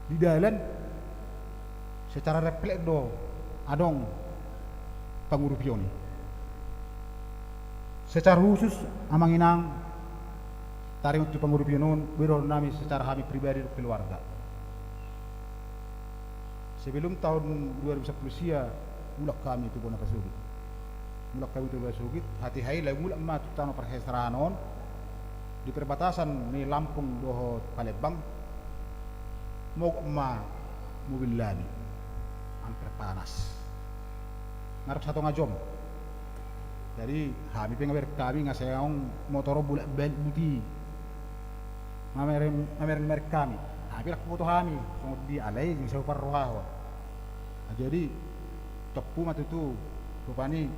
di dalan, secara refleks do adong pangurupion i. Secara khusus, amang inang, taringot tu pangurupion on, boi dohononnami secara hami pribadi dohot keluarga. Sebelum taon dua ribu sampulu sia, mulak hami tu bona pasogit. Mulak hami tu bona pasogit, hatiha i laho mulak ma tu tano parheserahan on, di perbatasan ni Lampung dohot Palembang, mogok ma mobil nami. Hampir panas. Ngarap satonga jom. Jadi hami pe nga bereng hami nga sai adong motor on bolak-balik buti. Mamereng, mamereng-mereng hami. Hami pe ndang huboto hami songon dia, alai nga sai huparrohahon. Nah, jadi tongku ma tutu, rupani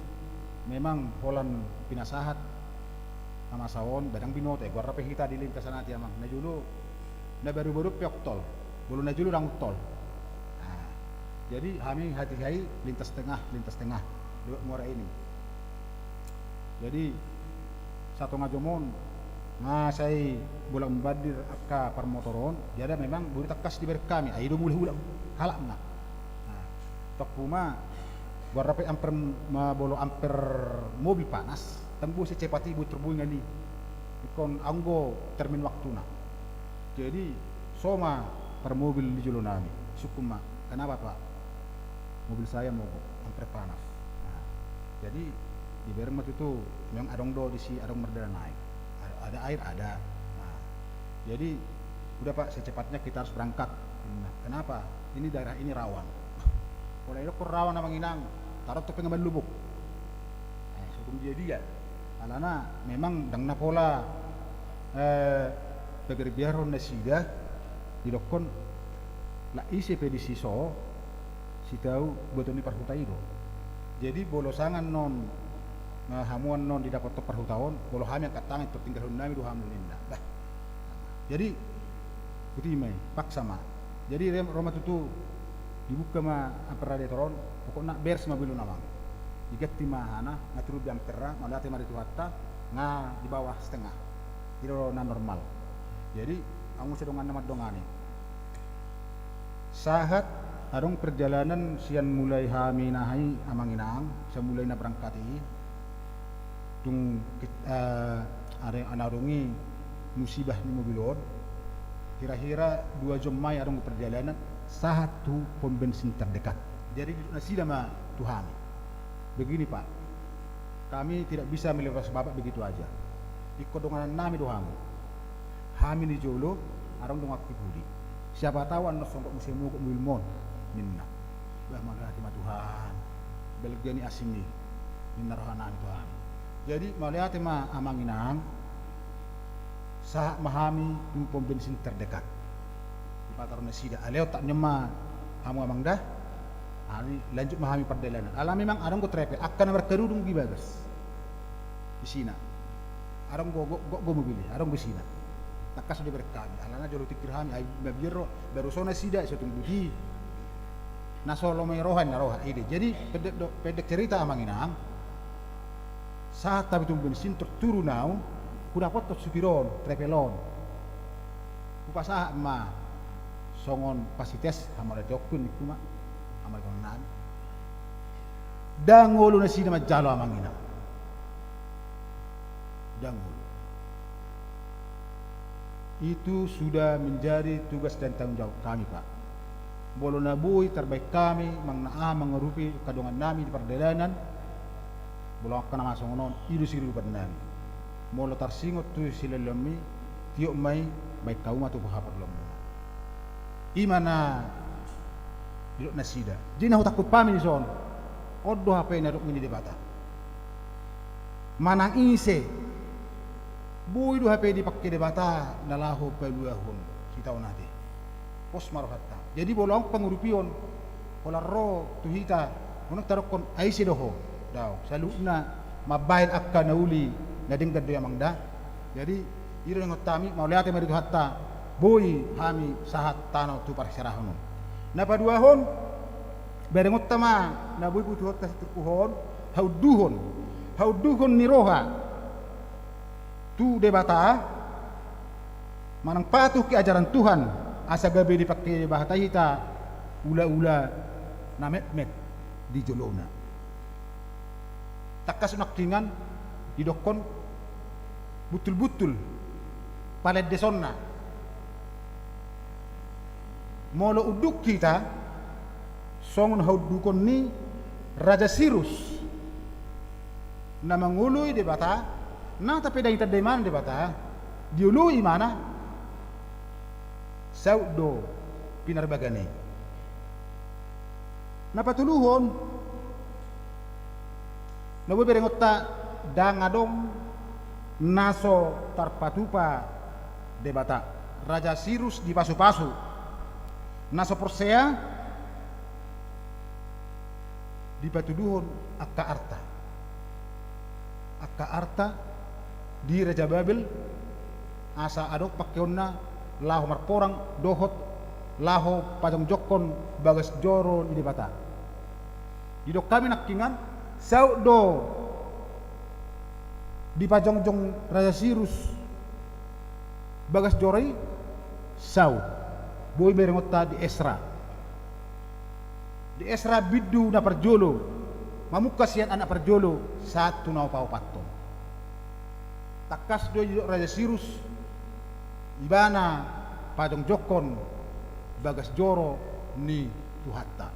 memang holan pinasahat na masa on, ba ndang binoto, eh, goarna pe hita di lintasan ate, Amang. Na jolo, na baru-baru pe on tol. Molo na jolo ndang on tol. Nah, jadi hami hatiha i lintas tengah, lintas tengah. Dua muara ini. Jadi satonga jom on nga sai bolak-balik angka parmotor on, jadi memang boi tangkas dibereng hami, ai do mulak-mulak halakna. Nah, tongku ma, goarna pe amper, ma bolo amper mobil panas, ndang boi secepat i, boi terboi ngali. Ingkon anggo termin waktuna. Jadi so ma parmobil di jolo nami, sungkun ma, "Kenapa, Pak?" "Mobil saya mogok, amper panas." Nah, jadi dibereng ma tutu, memang adong do disi, adong mardalan aek. Ada, ada air, ada. Nah, jadi, "Udah, Pak, secepatnya kita harus berangkat." Nah, "Kenapa?" "Ini daerah ini rawan." Pola didokkon rawan, Amang Inang, taruh topeng Amang Lubuk. Eh, so tung dia-dia. Alana memang ndang na pola, eh, pagerbiaron nasida, didokkon, "Lak ise pe disi so, sitau boto ni parhuta i do." Jadi molo sanga annon, eh, hamu annon didapothon parhuta on, molo hami angkat tangan, tinggalhon nami do hamu, ninna. Bah. Jadi, botima i, paksa ma. Jadi, ro ma tutu, dibuka ma amper radiator on, pokokna beres ma mobil on, Amang. Diganti ma hana, nga turun di amperna, mauliate ma di Tuhanta, nga di bawah setengah. I do na normal. Jadi, hamu muse donganna mandongani. Sahat adong perjalanan sian mulai hami na aha i, Amang Inang, sian mulai na berangkat i, tung, eh, are, na adong i musibah ni mobil on, hira-hira dua jom ma i adong perjalanan, sahat tu pom bensin terdekat. Jadi didok nasida ma tu hami, "Begini, Pak, kami tidak bisa melepas Bapak begitu aja. Ingkon donganan nami do hamu. Hami di jolo, adong donganki pudi. Siapa tahu annon songon muse mogok mobilmon," ninna. Bah, mauliate ma Tuhan. Balga ni asing i, ninna roha nami tu hami. Jadi mauliate ma, Amang Inang, sahat ma hami tu pom bensin terdekat. Dipataru nasida, "Ale, ontak nion ma hamu, Amang, da." Hami lanjut ma hami pardalanan. Ala memang adong do trepel, angka na markarudung di bagas. Isina. Adong do gok, gok do mobil i, adong do isina. Tangkas do dibereng hami, alana jolo tingkir hami, ai mabiar ro, baru so nasida, so tung buti. Na so lomo i roha, ninna roha, ide. Jadi, pendek do, pendek cerita, Amang Inang, sahat hami tu pom bensin, terturun au, hudapothon supir on, trepel on. Hupasahat ma songon pasites, hamu, mauliate, okkun, ningku ma, hamu, mauliate, okkun nami. Ndang olo nasida manjalo, Amang Inang. Ndang olo. Itu sudah menjadi tugas dan tanggung jawab kami, Pak. Molo na boi tarbaen hami manang na aha mangurupi angka dongan nami di pardalanan, molo angka na masa songon on, i do siurupan nami. Molo tarsingot tu silehonmi, tiop ma i, baen hamu ma tu haporluanmuna. I ma na didok nasida. Jadi na hutangkup hami dison, on do hape na didok ni Debata. Manang ise, boi do hape dipangke Debata na laho paluahon hita on ate. Pos ma rohanta. Jadi molo adong pangurupion, holan ro tu hita, unang tadokkon, "Ai ise do ho?" Daong, saluhutna mambaen angka na uli na denggan do i, Amang, da. Jadi, i do ingot hami, mauliate ma di Tuhanta, boi hami sahat tano tu parserahan on. Na paduahon, berengonta ma na boi butuhonta sian turpuk on, haunduhon, haunduhon ni roha tu Debata, manang patuh tu ajaran Tuhan, asa gabe dipangke Debata hita ulaula na metmet di jolona. Tangkas nangkiningan didokkon butul-butul palendesonna. Molo unduk hita, songon haundukon ni Raja Sirus, na mangoloi Debata, na tapedangi tanda imana Debata, dioloi imana, saut do pinarbagana i. Na patoluhon, na boi berengonta Ndang adong na so tarpatupa Debata. Raja Sirus dipasupasu. Na so porsea dipatuduhon angka arta. Angka arta di Raja Babel, asa adong pangkeonna laho marporang dohot laho pajongjongkon bagas joro ni Debata. Didok hami nangkiningan, saut do dipajongjong Raja Sirus bagas joro i? Saut. Boi berengonta di Esra. Di Esra bindu na parjolo, mamungka sian anak parjolo sahat tu na paopathon. Tangkas do didok Raja Sirus, ibana pajongjongkon bagas joro ni Tuhanta.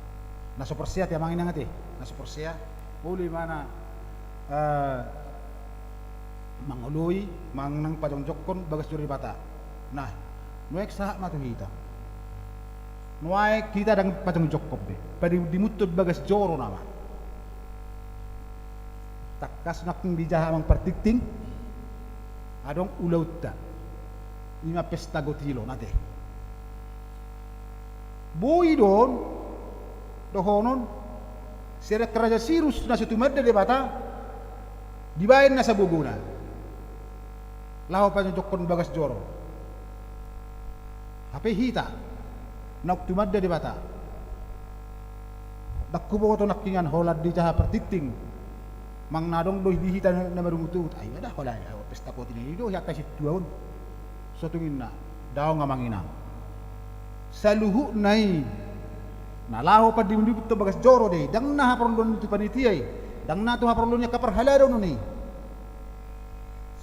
Na so porsea ate amang inang ate, na so porsea, olo ibana, eh, mangoloi manang pajongjongkon bagas joro ni Debata. Nah, nuaeng sahat ma tu hita. Nuaeng hita ndang pajongjongkon be, padimundimunhon bagas joro nama. Tangkas nangkin dijaha amang partingting, adong ulaonta. Ima pesta gotilon ate. Boi do on dohonon, sian angka Raja Sirus na so tumanda Debata, dibaen nasa gogona laho pajongjongkon bagas joro. Hape hita naung tumanda Debata, ndang huboto nangkiningan holan dijaha partingting, manang na adong do di hita na marungutungut. Ai ma da holan pesta gotilon i do angka sintua on. So tung inna, daong amang inang. Saluhutna i na laho padimundimunhon bagas joro do i, ndang na haporluan tu panitia i, ndang na tu haporluan ni angka parhalado on i.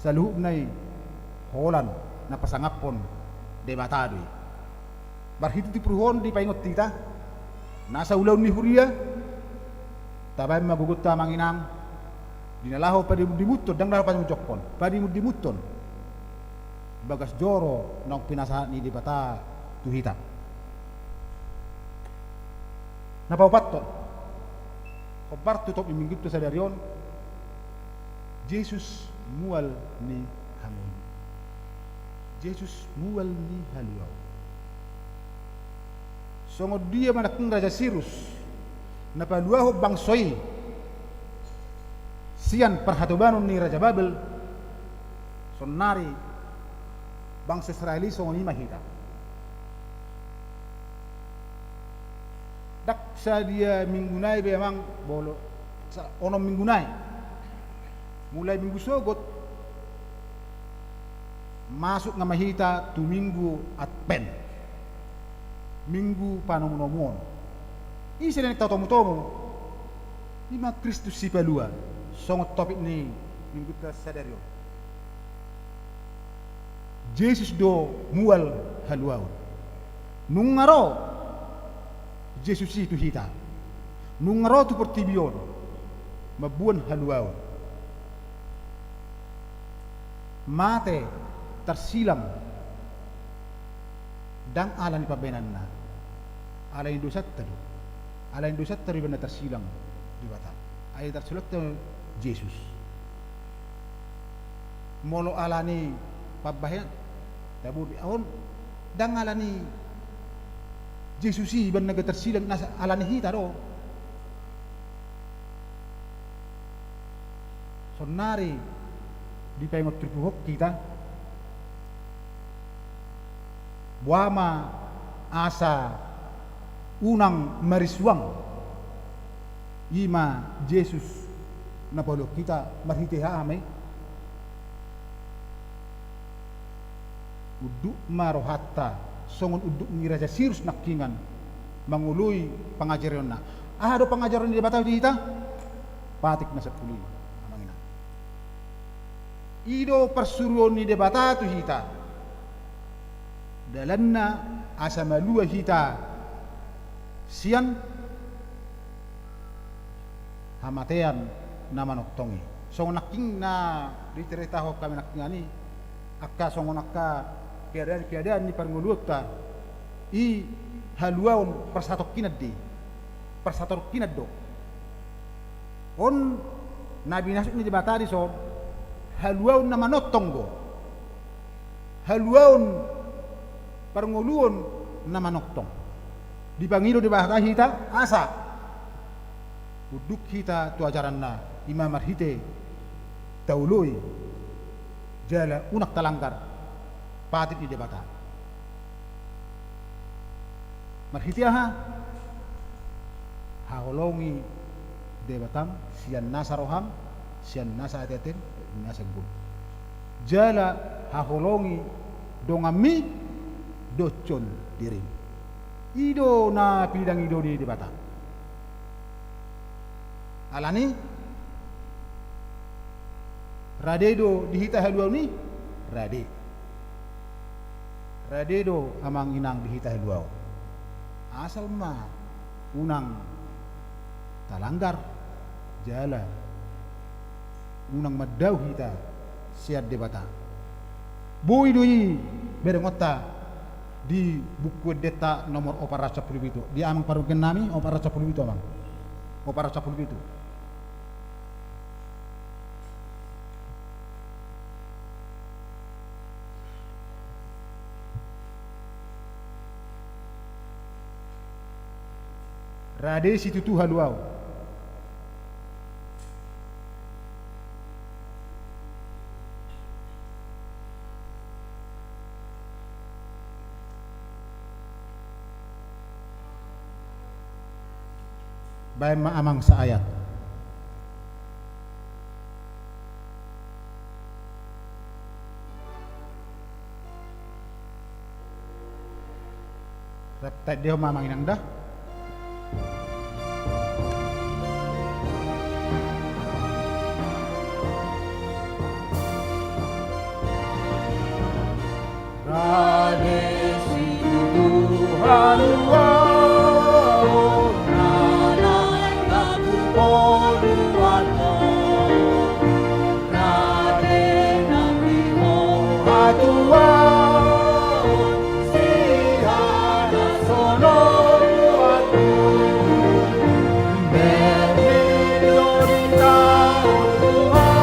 Saluhutna i holan na pasangaphon Debata do i. Marhite tipu on dipaingot hita nasa ulaon ni huria. Tabaen ma gogonta amang inang, di na laho padimundimunhon, ndang laho pajongjongkon, padimundimunhon bagas joro naung pinasahat ni Debata tu hita. Na paopathon, hombar tu topik ni minggunta sadari on, Jesus mual ni haluaon. Jesus mual ni haluaon. Songon dia ma nangkin Raja Sirus na paluahon bangso i sian parhatobanon ni Raja Babel, sonari bangso Israel i songon i ma hita. Ndang sadia minggu nai be amang, bolo sa-, onom minggu nai. Mulai minggu sogot masuk nama hita tu minggu Advent, minggu panomunomuon. Ise na naeng tatomutomu? Ima Kristus Sipalua, songon topik ni minggunta sadari on. Jesus do mual haluaon. Nunga ro Jesus i tu hita. Nunga ro tu portibi on mamboan haluaon. Mate, tarsilang, ndang ala ni pambahenanna, ala ni dosanta do. Ala ni dosanta do ibana tarsilang Debata. Ai tarsilang tu Jesus. Molo ala ni pambahenan, tabo on ndang ala ni Jesus i ibana gabe tarsilang, nasa ala ni hita do. Sonari dipaingot turpuk on hita, boha ma asa unang marisuang, ima Jesus na paluahon hita marhite aha ma i? Unduk ma rohanta songon unduk ni Raja Sirus nangkiningan mangoloi pangajarionna. Aha do pangajaron ni Debata tu hita? Patik na sampulu lima, amang inang. I do parsuruon ni Debata tu hita. Dalanna asa malua hita sian hamatean na manongtong i. Songon nangkin na ditaritahon hami nangkiningan i, angka songon angka keadaan-keadaan ni parngoluonta i, haluaon parsatongkinan do i. Parsatongkinan do. On Na binahen ni Debata dison, haluaon na manongtong do. Haluaon parngoluon na manongtong. Dipangido Debata hita asa unduk hita tu ajaranna, i ma marhite taoloi jala unang talanggar patik ni Debata. Marhite aha? Haholongi Debatam sian nasa roham, sian nasa ateatem, nasa gogo. Jala haholongi donganmi dohot dirim. I do na pinangido ni Debata. Alani rade do di hita haluaon i, rade. Rade do amang inang di hita haluaon. Asal ma unang talanggar jala unang mandao hita sian Debata. Boi do i berengonta di Buku Endenta nomor opat ratus sampulu pitu. Di amang parungkennami, opat ratus sampulu pitu, amang. Opat ratus sampulu pitu. Rade situtu haluaon. Baen ma amang saayat. Rap taendehon ma amang inang da. Rade situtu haluaon na naeng lampu poluan on. Rade nang di ho hatuaon, sian na songon buatku. Berlin do di taon tua,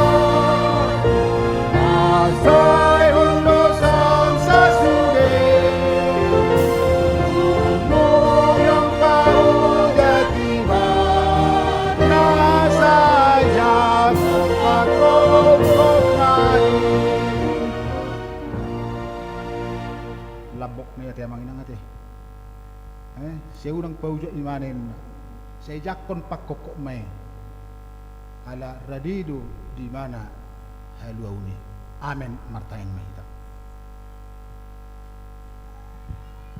na sai on do sangsa sude. Umur yang kau jati ma, na sai jago pangkongkong nai. Lambok ma i ate amang inang ate. Eh, sai unang paujak ibana inna. Sai jangkon pangkongkong ma i. Ala rade do di ibana haluaon i. Amen, martangiang ma hita.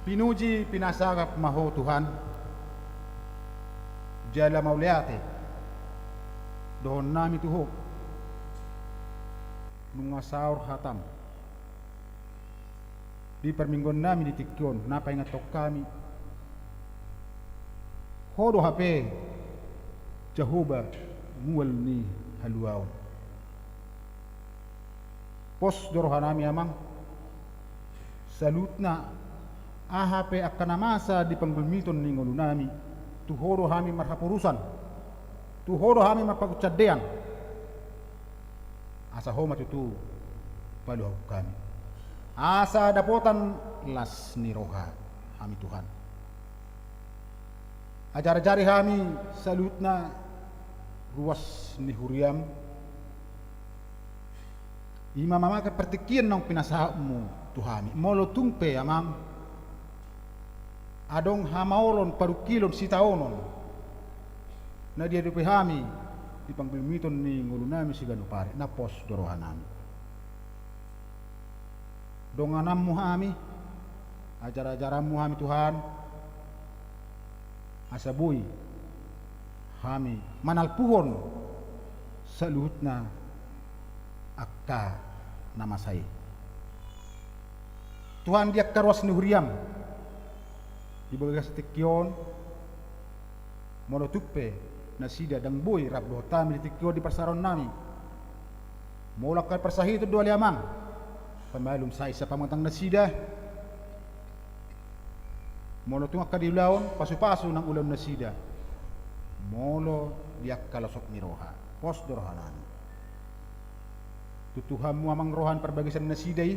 Pinuji, pinasagap ma Ho Tuhan. Jala mauliate dohononnami tu Ho. Nunga saor hatam di parmingguonnami di tingki on, na paingathon hami. Ho do hape Jahowa mual ni haluaon. Pos do rohanami amang. Saluhutna aha pe angka na masa di panggulmiton ni ngolunami, tu Ho do hami marhaporusan, tu Ho do hami marpangunsandean. Asa Ho ma tutu paluahon hami. Asa dapotan las ni roha hami Tuhan. Ajarajari hami saluhutna ruas ni huriam. I ma mamangke partingkian naung pinasahatmu tu hami. Molo tung pe amang adong hamaolon, parungkilon, sitaonon na diadopi hami di panggulmiton ni ngolunami siganup ari, na pos do rohanami. Dongananmu hami, ajarajaranmu hami Tuhan, asa boi hami manalpuhon saluhutna angka na masa i. Tuhan, di angka ruas ni huriam di bagasan tingki on, molo tung pe nasida ndang boi rap dohot hami di tingki on di parsaorannami, molo angka parsahiton do ale amang, pamalum saisa pamatang nasida. Molo tung angka di ulaon, pasupasu nang ulaon nasida. Molo di angka losok ni roha, Pos do rohanami. Tu Tuhanmu amang roha ni parbagasan nasida i,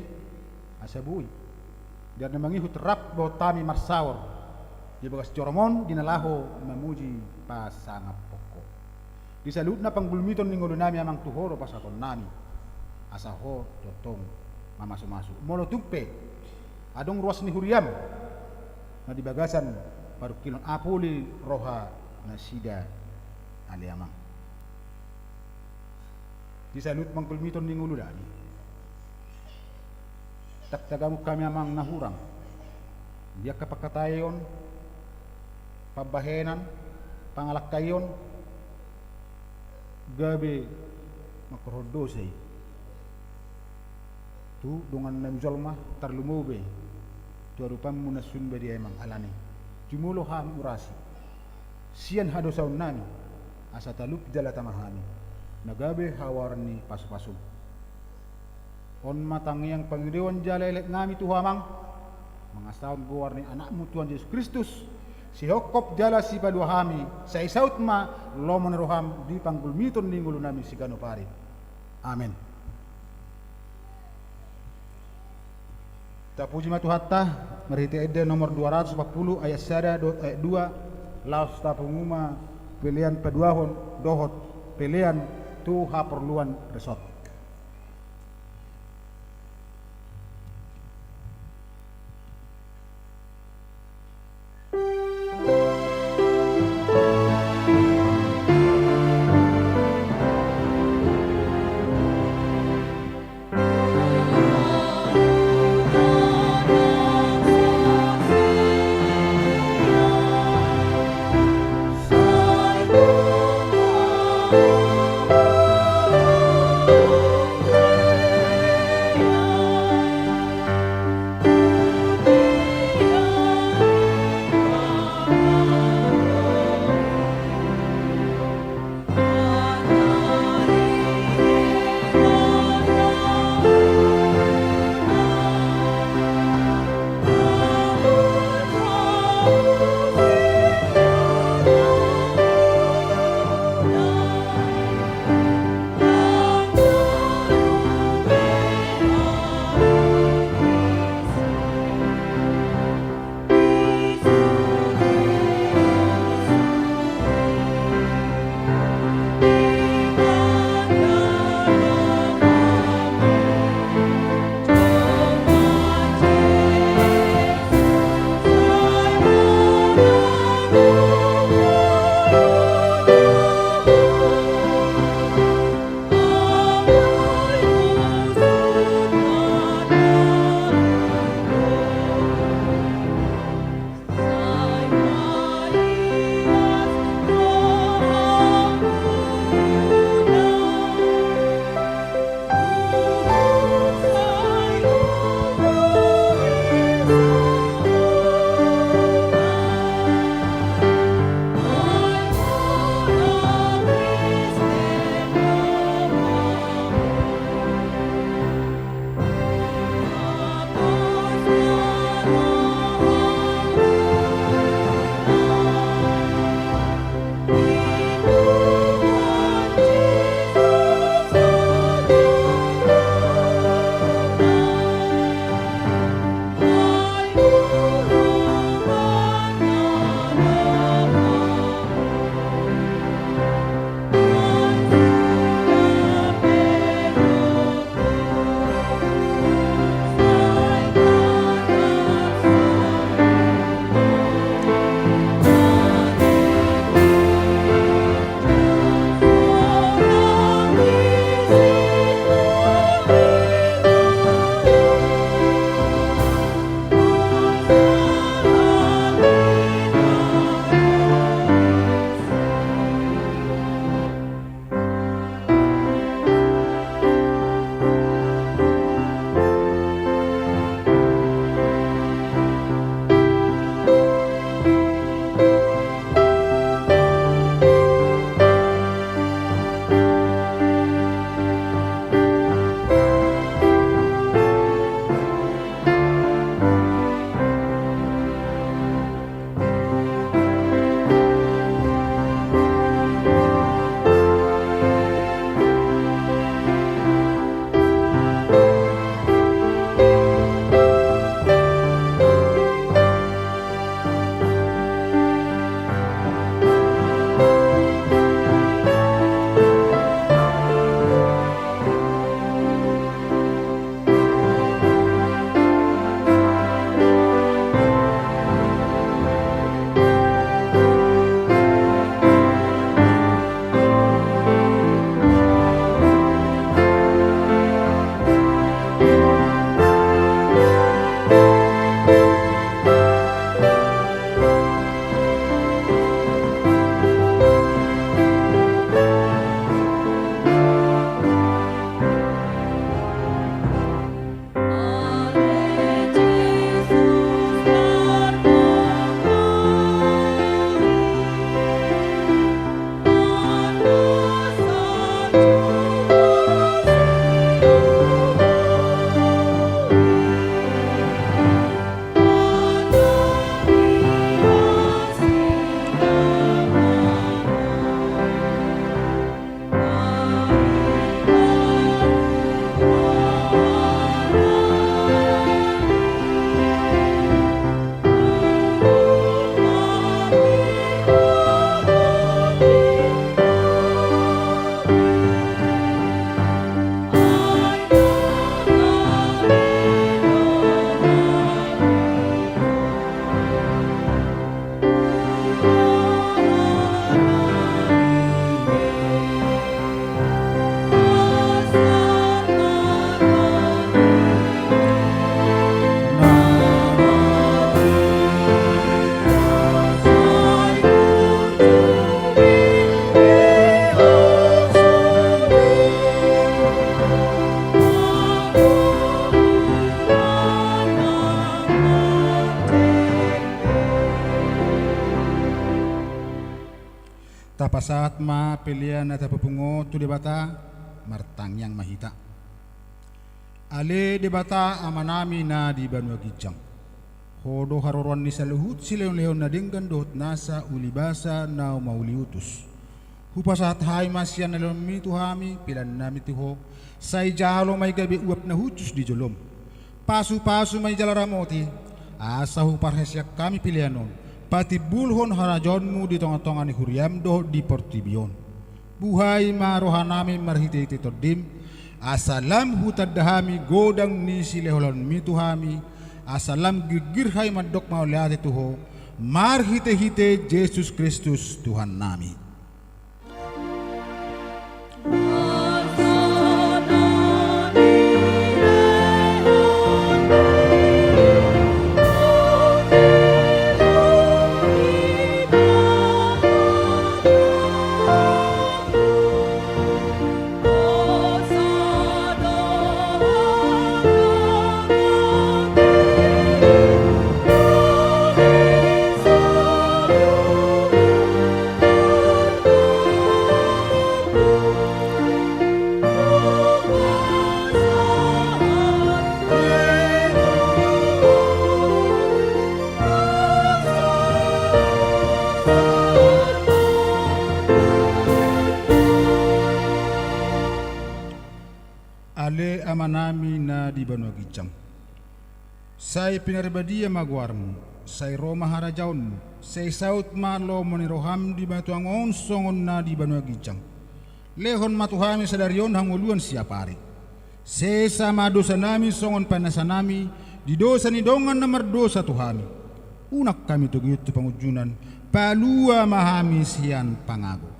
asa boi. Biar na mangihut rap dohot hami marsaor di bagas joro-Mu on di na laho mamuji pasangap Ho. Di saluhutna panggulmiton ni ngolunami amang tu Ho do pasahatonnami. Asa Ho do tong mamasu-masu. Molo tung pe adong ruas ni huria-Mu na di bagasan parungkilon, apuli roha nasida ale amang. Di saluhut panggulmiton ni ngolunami, ndang tagamon hami amang na hurang di angka pangkataion, pambahenan, pangalangkaion, gabe mangkorhon dosa i tu dongannami jolma, tarlumobi tu adopanMu na sun badia i amang. Alani i jumolo hami urasi sian hadosaonnami, asa talup jala tama hami na gabe haoaon ni pasu-pasuM. On ma tangiang pangidoan jala eleknami tu Ho amang, mangasahon goar ni AnakMu Tuhan Jesus Kristus, sihophop jala sipalua hami. Sai saut ma lomo ni rohaM di panggulmiton ni ngolunami siganup ari. Amen. Tapuji ma Tuhanta, marhite ende nomor dua ratus opat puluh ayat sada dohot ayat dua, laos tapungu ma pelean paduahon dohot pelean tu haporluan resort. Pasahat ma pelean na tapungu on tu Debata, martangiang ma hita. Ale Debata Amanami na di banua ginjang, Ho do haroroan ni saluhut silehonlehon na denggan dohot nasa ulibasa na mauliutus. Hupasahat hami ma sian lehonmi tu hami peleannami tu Ho, sai jalo ma i gabe uap na hushus di jolom. Pasupasu ma i jala ramoti, asa huparhaseang hami pelean on patimbulhon harajaonmu di tongatonga ni huriam dohot di portibi on. Buhai ma rohanami marhitehite Tondim, asa lam hutanda hami godang ni silehonlehonmi tu hami, asa lam ginggir hami mandok mauliate tu Ho, marhitehite Jesus Kristus Tuhannami. Ale Amanami na di banua ginjang, sai pinarbadia ma goarmu, sai ro ma harajaonmu, sai saut ma lomo ni roham di batuan on songon na di banua ginjang. Lehon ma tu hami sadari on hangoluan siapari. Sesa ma dosanami songon paianasanami di dosa ni dongan na mardosa tu hami. Unang hami togihon tu pangunjunan, palua ma hami sian pangago.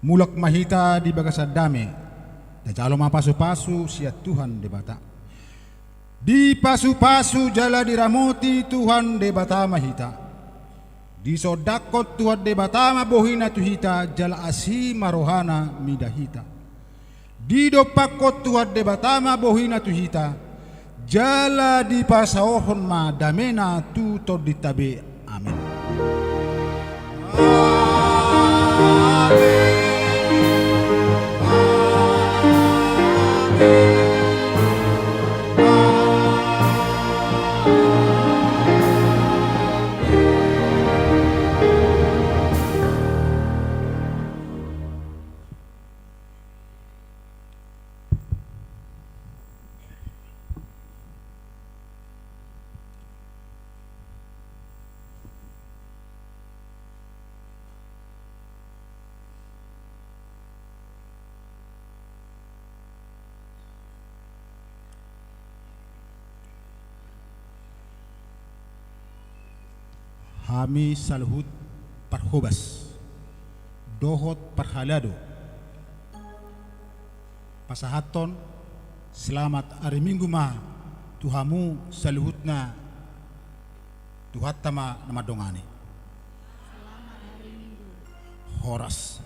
Mulak ma hita di bagasan dame, jalo ma pasupasu sian Tuhan Debata. Dipasupasu jala diramoti Tuhan Debata ma hita. Disondangkon Tuhan Debata ma bohina tu hita, jala asi ma rohana mida hita. Didompakkon Tuhan Debata ma bohina tu hita, jala dipasaorhon ma damena tu tondinta be. Amen. Hami saluhut parhobas dohot parhalado pasahathon selamat ari Minggu ma tu hamu saluhutna. Tuhanta ma na mandongani. Horas.